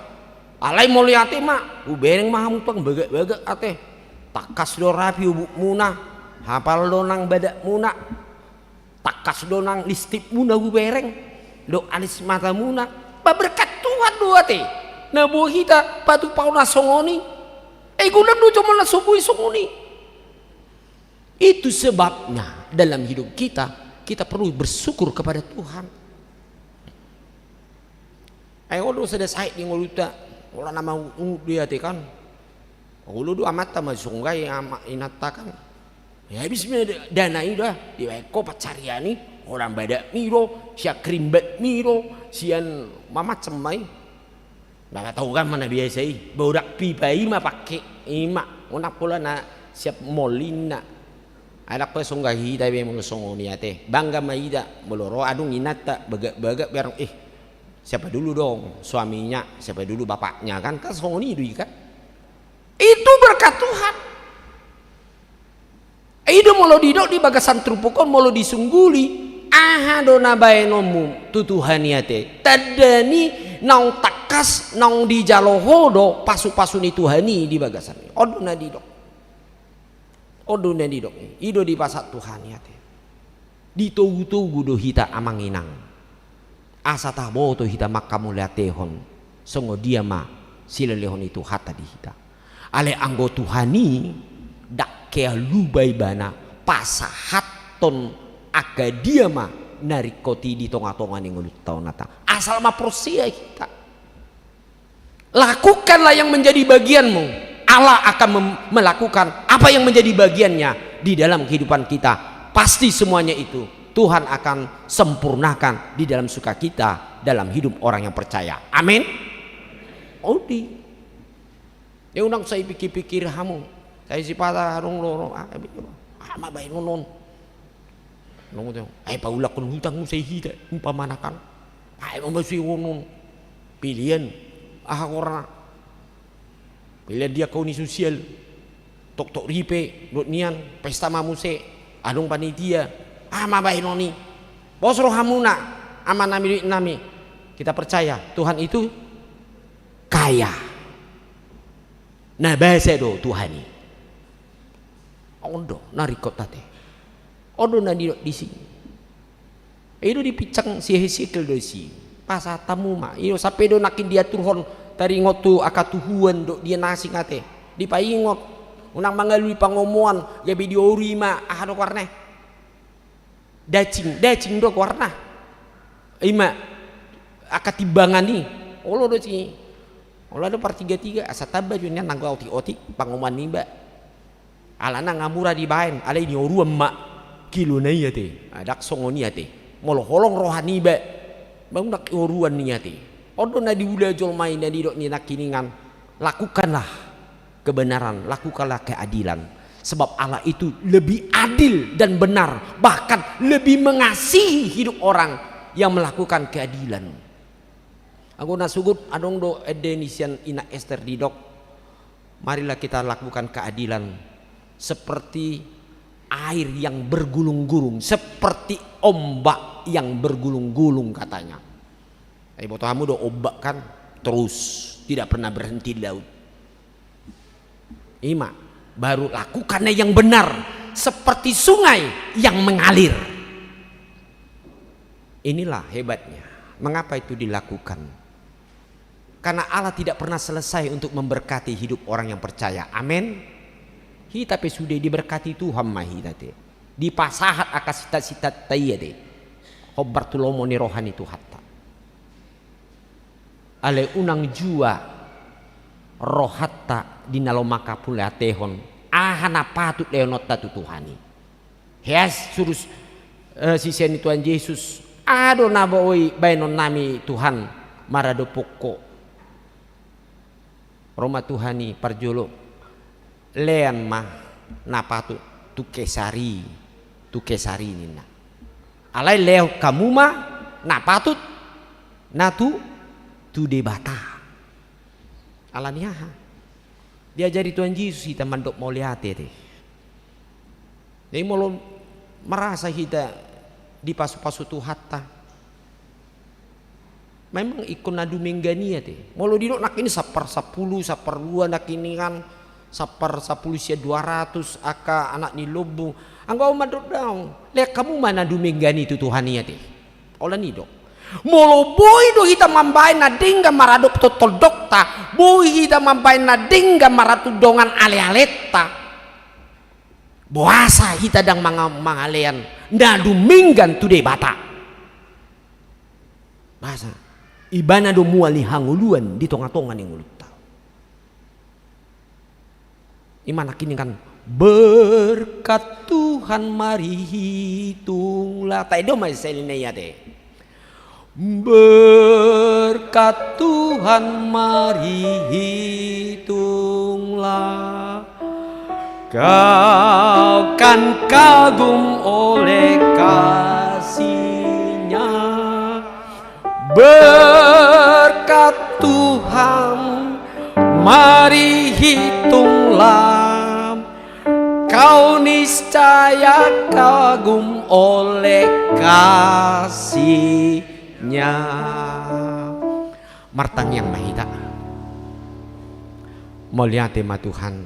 Alai molo i, ate, ma, hubereng ma hamu tong bagak-bagak, ate. Tangkas do rapi obukmuna, hapal do nang badakmuna. Tangkas do nang lipstikmuna hubereng, dohot alis matamuna. Ba berkat Tuhan do, ate, na boi hita patupahon na songon i. Ai godang do jolma na so boi songon i. Itu sebabnya dalam hidup kita, kita perlu bersyukur kepada Tuhan. Ai olo do sada sahit di ngolunta, holan na maungut do i, ate, kan. Olo do amanta masonggot i, ama, inanta, kan. Ya, habis ma da-, dana i da, dibaen ho pansarian i, holan badakmi do, sian krimbatmi do, sian mamacam ma i. Ba tau, kan, ma na biasa i, borak pipa i ma pake, i ma, unang pola na siap mol inna. Ai ndang pola songgah hita be molo songon i, ate. Bangga ma hita, molo ro adong inanta, bagak-bagak, bereng, eh, siapa dulu dong suaminya, siapa dulu bapaknya, kan, kan songon i do i, kan. Itu berkat Tuhan. I do molo didok di bagasan turpuk on, molo disungguli, aha do na baenonmu tu Tuhan i, ate? Tanda ni naung tangkas, naung dijalo ho do pasu-pasu ni Tuhan i di bagasan i. On do na didok. On do na didok i. I do dipasahat Tuhan i, ate. Ditogu-togu do hita, amang inang, asa taboto hita manghamauliatehon songon dia ma silehonlehon ni Tuhanta di hita. Alai anggo Tuhan i ndang hea lupa ibana pasahathon angka dia ma na ringkot i di tonga-tonga ni ngolunta on, ate. Asal ma porsea hita. Lakukanlah yang menjadi bagianmu. Allah akan mem-, melakukan apa yang menjadi bagiannya di dalam kehidupan kita. Pasti semuanya itu Tuhan akan sempurnakan di dalam sukacita dalam hidup orang yang percaya. Amin. Odi. Ia unang sai pikir-pikir hamu. Sai sipata adong do, ah, ah, ma baenon on. Nungu tu, ai paulakhon hutang muse hita, umpamana, kan. Ai ma muse on. Pilihan, aha goarna? Pilihan dia kau ni sosial. Toktok ripe, dohot nian, pesta ma muse, adong panitia. Ah, ma baenon i. Pos rohamuna, amanami, dohot inanami. Kita percaya, Tuhan itu kaya. Na basa do Tuhan i. On do na ringkot, ate. On do na nidok disi. I do dipinsang si Hesekiel do disi. Pasahat hamu ma. I do sampe do nangkin diaturhon taringot tu angka tuhuan dohot dia na asing, ate. Dipaingot. Unang mangalului pangomoan, gabe dioru i ma, aha do goarna? Dacing, dacing do goarna. I ma, angka timbangan i. Olo do si, olo do partiga-tiga, asa tamba jo nian nanggo otik-otik pangomoan niba. Alana nga mura dibaen, alai nioruan ma. Kilo na i ate, ah, ndang songon i ate. Molo holong roha niba, unang oruan i ate. On do na diula jolma i na didok ni nangkiningan, lakukanlah kebenaran, lakukanlah keadilan. Sebab Allah itu lebih adil dan benar, bahkan lebih mengasihi hidup orang yang melakukan keadilan. Anggo na sogot adong do ende ni sian Ina Ester didok, marilah kita lakukan keadilan seperti air yang bergulung-gulung, seperti ombak yang bergulung-gulung, katanya. Iboto hamu do ombak kan, terus, tidak pernah berhenti di laut. Ima, baru lakukanlah yang benar, seperti sungai yang mengalir. Inilah hebatnya. Mengapa itu dilakukan? Karena Allah tidak pernah selesai untuk memberkati hidup orang yang percaya. Amin. Hita pe sude diberkati Tuhan ma hita te. Dipasahat angka sita-sitanta i ate. Hombar tu lomo ni roha ni Tuhanta. Alai unang jua rohanta di na lomak manghamauliatehon aha na patut lehononta tu Tuhan i. Hea surus, eh, sisean ni Tuhan Jesus, aha do na boi baenonnami Tuhan maradophon Ho? Ro ma Tuhan i parjolo, lean ma na patut tu Kesar i, tu Kesar i ninna. Alai lehon hamu ma na patut na tu, tu Debata. Ala ni aha? Diajari Tuhan Jesus hita mandok mauliate ate. Jadi molo merasa hita dipasu-pasu Tuhanta, memang ingkon na dumenggan i ate. Molo didok nangkin sampar sampulu, sampar dua nangkiningan, sampar sampulu sia dua ratus angka anak ni lombu. Anggo au mandok daong, lean hamu ma na dumenggan i tu Tuhan i ate. Holan i do. Molo boi do hita mambaen na denggan maradophon tondongta, boi hita mambaen na denggan maradophon dongan ale-alenta, boasa hita ndang manga-, mangalean na dumenggan tu Debata? Boasa? Ibana do mual ni hangoluan di tonga-tonga ni ngolunta. Ima nangkiningan, berkat Tuhan mari hitunglah. Taida ma selesai i ate. Berkat Tuhan mari hitunglah. Kau kan kagum oleh kasihnya. Berkat Tuhan mari hitunglah, kau niscaya kagum oleh kasihnya. Martangiang ma hita. Mauliate ma Tuhan,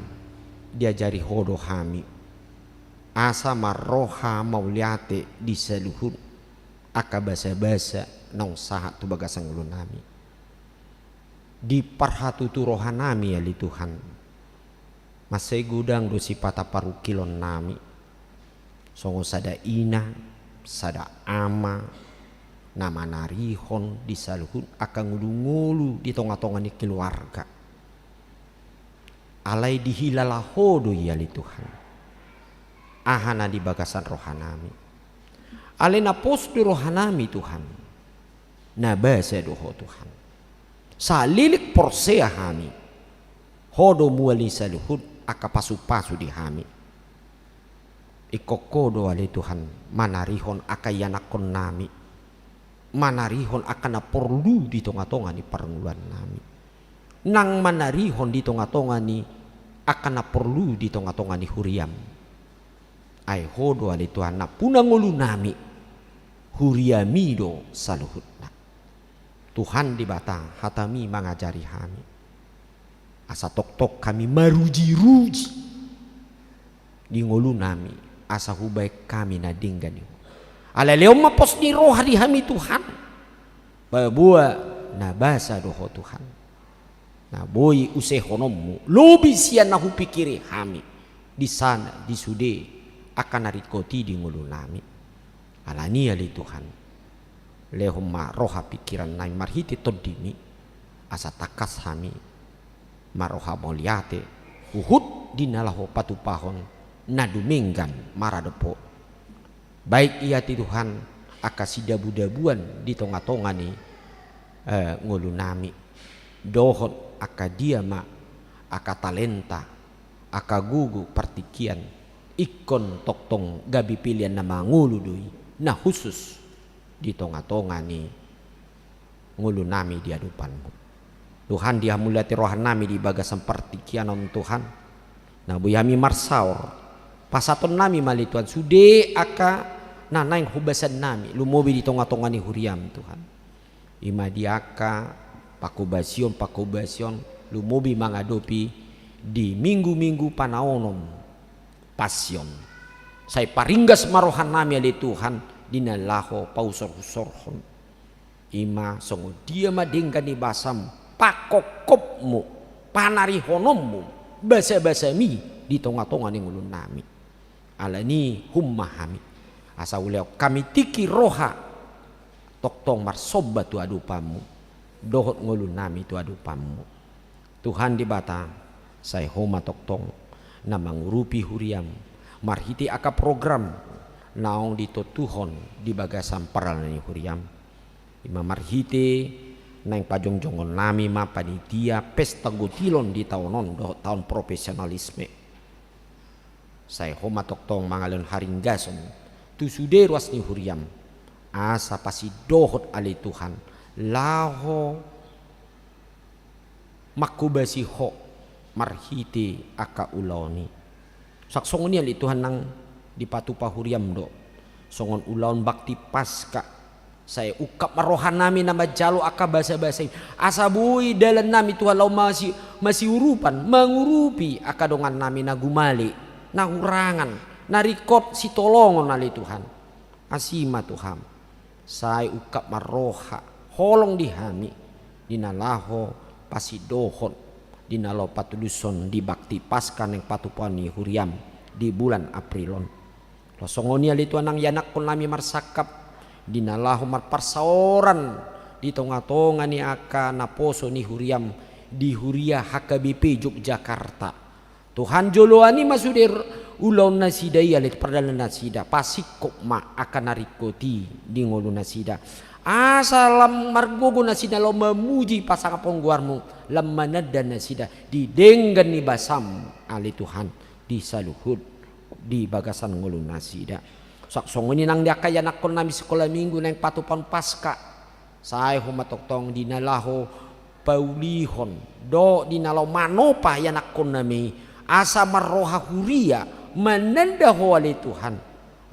diajari Ho do hami asa marroha mauliate di saluhut angka basa-basa naung sahat tu bagasan ngolunami. Di parhatutu rohanami ale Tuhan, mansai godang do sipata parungkilonnami, songon sada ina, sada ama, na manarihon di saluhut angka ngolu-ngolu di tonga-tonga ni keluarga. Alai dihilala Ho do i ale Tuhan, aha na di bagasan rohanami. Alai na pos do rohanami Tuhan, na basa do Ho Tuhan. Saleleng porsea hami, Ho do mual ni saluhut angka pasu-pasu di hami. Ingkon Ho do ale Tuhan manarihon angka ianakhonnami, manarihon angka na porlu di tonga-tonga ni parngoluannami, nang manarihon di tonga-tonga ni angka na porlu di tonga-tonga ni huriam. Ai Ho do ale Tuhan nampuna ngolunami, huriami do saluhutna. Tuhan Debata, hatami mangajari hami, asa tongtong hami maruji-ruji di ngolunami, asa hubaen hami na denggan i. Alai lehon ma pos ni roha di hami Tuhan, paboa na basa do Ho Tuhan, na boi usehononmu lobi sian na hupingkiri hami di sana di sude angka na ringkot i di ngolunami. Alani i ale Tuhan, lehon ma roha pingkirannami marhite Tondimi, asa tangkas hami marroha mauliate huhut di na laho patupahon na dumenggan maradophon Baen ia di Tuhan angka sidabudabuan di tongatonga ni, eh, ngolunami. Dohot angka dia ma angka talenta, angka gogo partingkian, ingkon tongtong gabe pelean na mangolu do i, na khusus di tongatonga ni ngolunami di adopanMu. Tuhan, dihamuliate rohanami di bagasan partingkian on, Tuhan. Na boi hami marsaor, pasahatonnami ma ale Tuhan sude angka na naeng hobasannami, lumobi di tongatonga ni huriaM, Tuhan. I ma di angka panghobasion-panghobasion, lumobi mangadopi di minggu-minggu panaonon Pasion. Sai paringgas ma rohanami ale Tuhan, di na laho pausorhusorhon. I ma songon dia ma denggan ni basaM, pangkophopMu, panarihononMu, basabasami di tongatonga ni ngolunami. Alani i hun ma hami, asa ulehon hami tingki roha, tongtong marsomba tu adopanMu, dohot ngolunami tu adopanMu. Tuhan Debata, sai Ho ma tongtong na mangurupi huriaM, marhite angka program naung ditontuhon di bagasan pardalan ni huriaM. I ma marhite naeng pajongjongonnami ma panitia pesta gotilon di taon on dohot taon profesionalisme. Sai Ho ma tongtong mangalehon haringgason tu sude ruas ni huriaM, asa pasindohot ale Tuhan, laho manghobasi Ho marhite angka ulaon i. Suang songon i ale Tuhan nang dipatupa huriaM do, songon ulaon bakti Paska. Sai ungkap ma rohanami na manjalo angka basabasa i, asa boi dalannami Tuhan laho masi-, masiurupan, mangurupi angka dongannami na gumale, na hurangan, na ringkot sitolongon ale Tuhan. Asi ma tu Ho. Sai ungkap ma roha, holong di hami, di na laho pasindohon, di na laho patulushon di bakti Paska naeng patupaon ni huriaM di bulan April on. Laos songon i ale Tuhan nang ianakkonnami marsangkap, di na laho marparsaoran di tongatonga ni angka naposo ni huriaM di huria H K B P Yogyakarta. Tuhan, joloan i ma sude ulaonnasida i ale, pardalannasida, pasingkop ma angka na ringkot i di ngolunasida. Asa lam margogo nasida laho mamuji pasangaphon goarMu, lam mananda nasida di denggan ni basaM ale Tuhan, di saluhut di bagasan ngolunasida. Suang songon i nang di angka ianakkonnami sikola minggu naeng patupaon Paska. Sai Ho ma tongtong di na laho paulihon, dohot di na laho manopa ianakkonnami, asa marroha huria, mananda Ho ale Tuhan.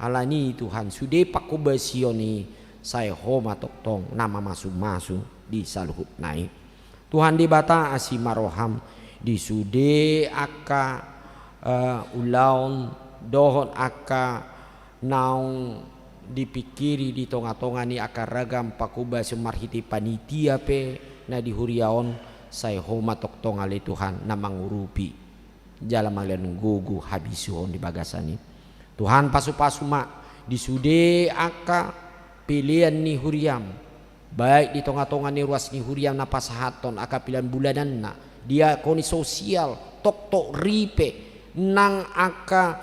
Alani i Tuhan, sude panghobasion i, sai Ho ma tongtong na mamasumasu di saluhutna i. Tuhan Debata, asi ma rohaM di sude angka, eh, ulaon dohot angka naung dipingkiri di tongatonga ni angka ragam panghobasion marhite panitia pe na di huria on, sai Ho ma tongtong ale Tuhan na mangurupi jala mangalehon gogo habisuhon di bagasan i. Tuhan, pasupasu ma di sude angka pelean ni huriaM, baik di tongatonga ni ruas ni huria na pasahathon angka pelean bulananna, diakoni sosial, toktok ripe, nang angka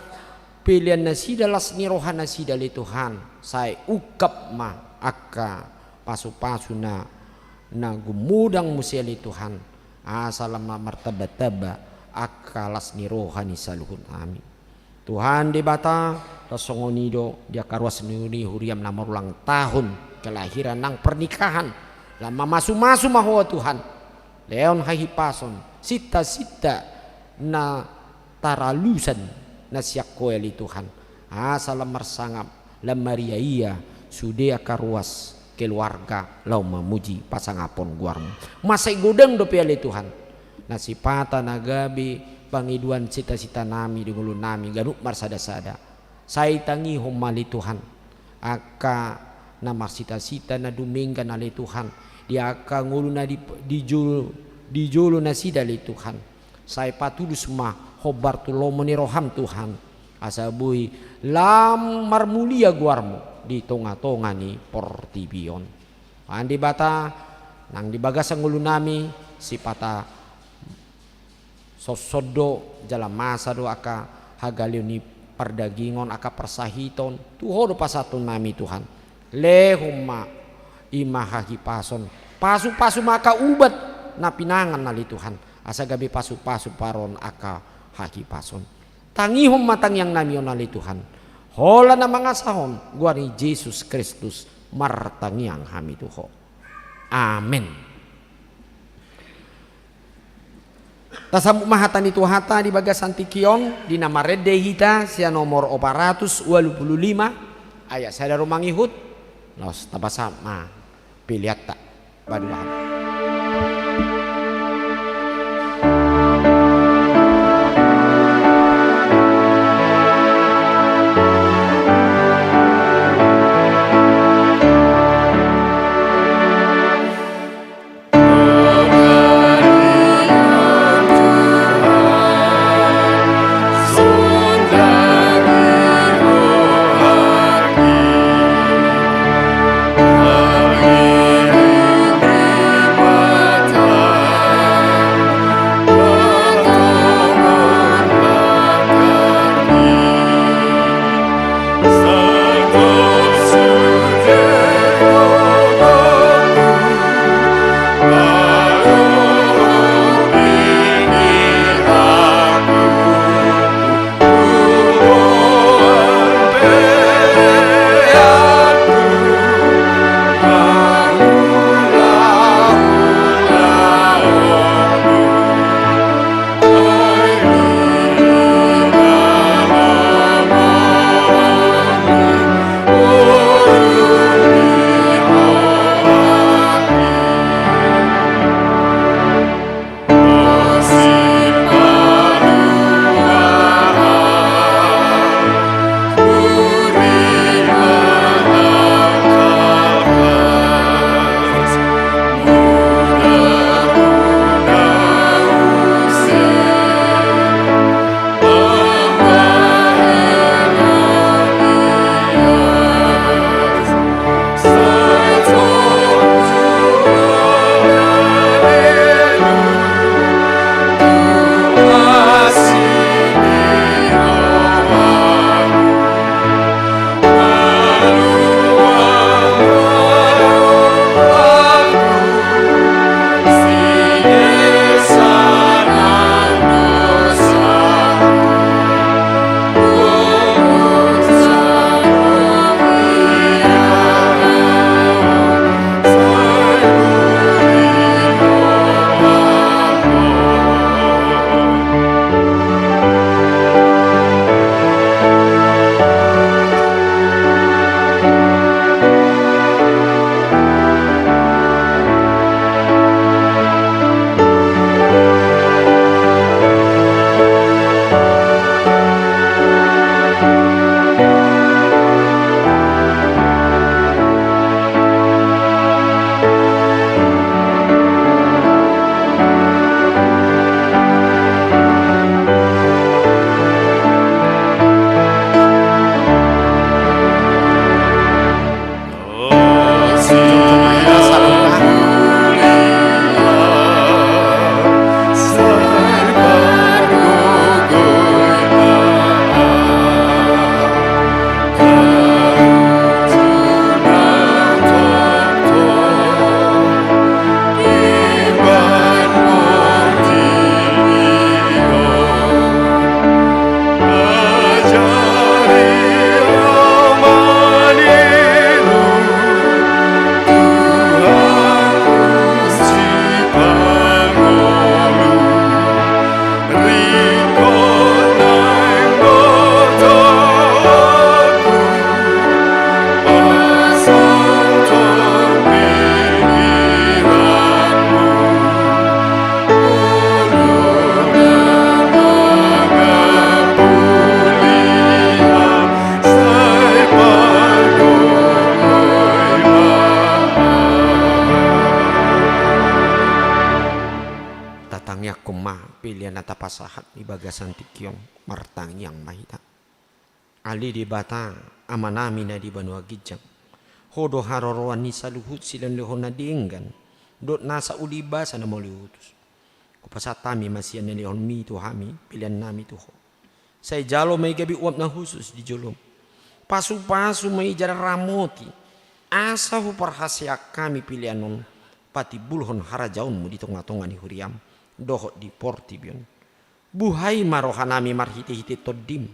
peleannasida, las ni rohanasida ale Tuhan, sai ungkap ma angka pasupasu na, na gumodang muse ale Tuhan, asa lam martambatamba angka las ni roha ni saluhutnami. Tuhan Debata, laos songon i do di angka ruas ni huriaM na marulang tahun kelahiran nang pernikahan, lam mamasumasu ma Ho Tuhan, lehon hahipason, sintasinta na taralusan na sian Ho ale Tuhan, asa lam marsangap, lam mariaia sude angka ruas keluarga laho mamuji pasangaphon goarMu. Mansai godang dope ale Tuhan na sipata na gabe pangidoan sitasitanami di ngolunami ganup marsadasada. Sai tangihon ma ale Tuhan angka na marsitasita na dumenggan ale Tuhan, di angka ngolu na di, di jolo, di jolo nasida ale Tuhan. Sai patulus ma hombar tu lomo ni rohaM Tuhan, asa boi lam marmulia goarMu di tongatonga ni portibi on. Tuhan Debata, nang di bagasan ngolunami sipata songon do jala masa do angka hagaleon ni pardagingon, angka parsahiton, tu Ho do pasahatonnami Tuhan. Lehon ma i ma hahipason, pasupasu ma angka ubat na pinangan ale Tuhan, asa gabe pasupasu parumaen angka hahipason. Tangihon ma tangiangnami on ale Tuhan, holan na mangasahon goar ni Jesus Kristus martangiang hami tu Ho. Amen. Tasambut ma hata ni Tuhanta di bagasan tingki on, di na marende hita sian nomor opat ratus ualu pulu lima, ayat sada ro mangihut, laos tapasahat ma peleanta. Baduahan. Tatangiangkon ma pelean na tapasahat di bagasan tingki on, martangiang ma hita. Ale Debata, Amanami na di banua ginjang, Ho do haroroan ni saluhut silehonlehon na denggan dohot nasa uli basa na mauliutus. Hupasahat hami ma sian na nilehonmi tu hami peleannami tu Ho. Sai jalo ma i gabe uap na hushus di jolom. Pasupasu ma i jala ramoti, asa huparhaseang hami pelean on patimbulhon harajaonmu di tongatonga ni huriam dohot di portibi on. Buhai ma rohanami marhitehite Tondim,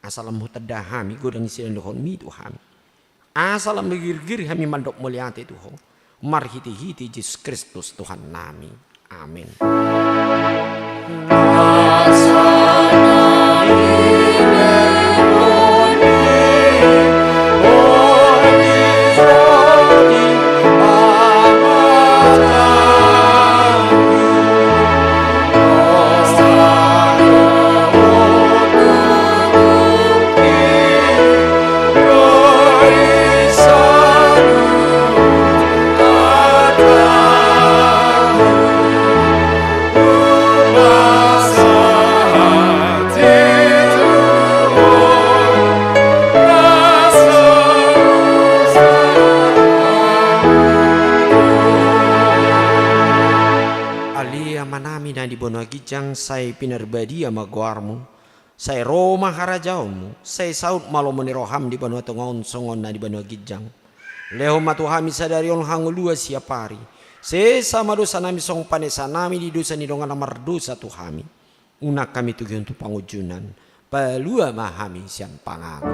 asa lam hutanda hami godang ni sidalanhononmi tu hami. Asa lam girgir hami mandok mauliate tu Ho, marhitehite Jesus Kristus Tuhannami. Amen. Ale Amanami na di banua ginjang, sai pinarbadia ma goarmu, sai ro ma harajaonmu, sai saut ma lomo ni roham di banua tonga on songon na di banua ginjang. Lehon ma tu hami sadari on hangoluan siapari. Sesa ma dosanami songon panesanami di dosa ni dongan na mardosa tu hami. Unang hami togihon tu pangunjunan, palua ma hami sian pangago.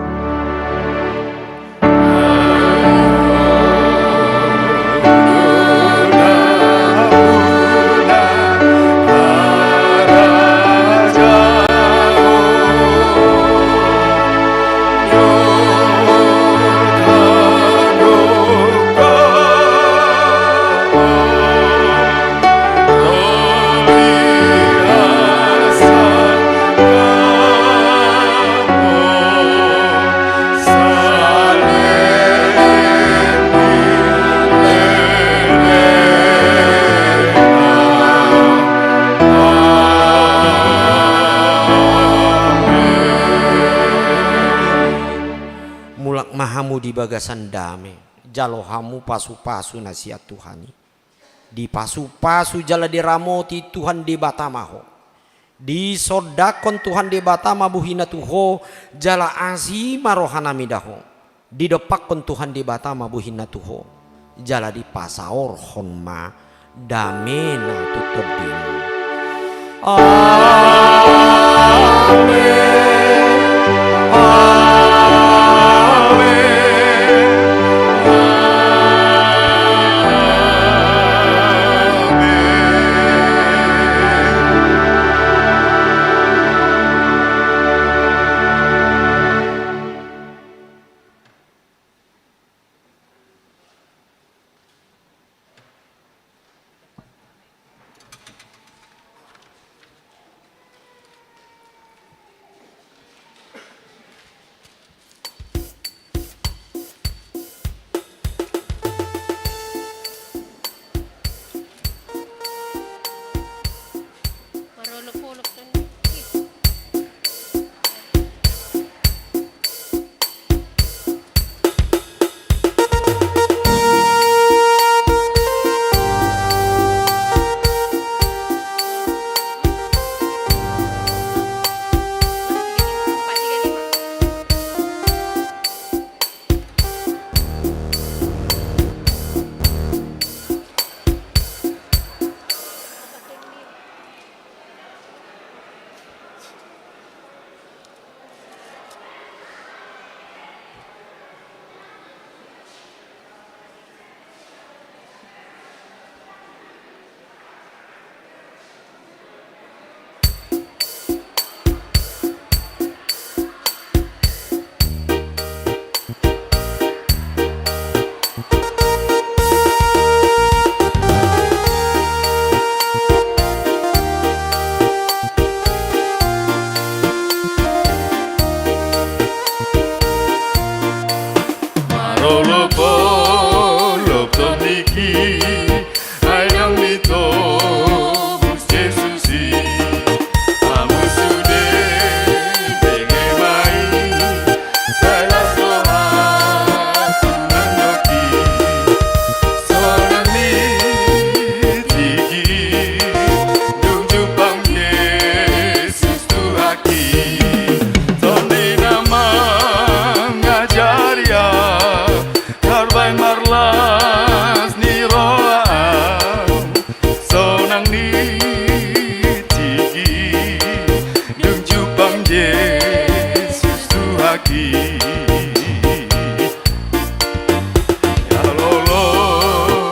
Mulak ma hamu di bagasan dame, jalo hamu pasupasu na sian Tuhan i. Dipasupasu jala diramoti Tuhan Debata ma ho. Disondangkon Tuhan Debata ma bohina tu ho, jala asi ma rohanami da ho. Didompakkon Tuhan Debata ma bohina tu ho, jala dipasaorhon ma damena tu tondim.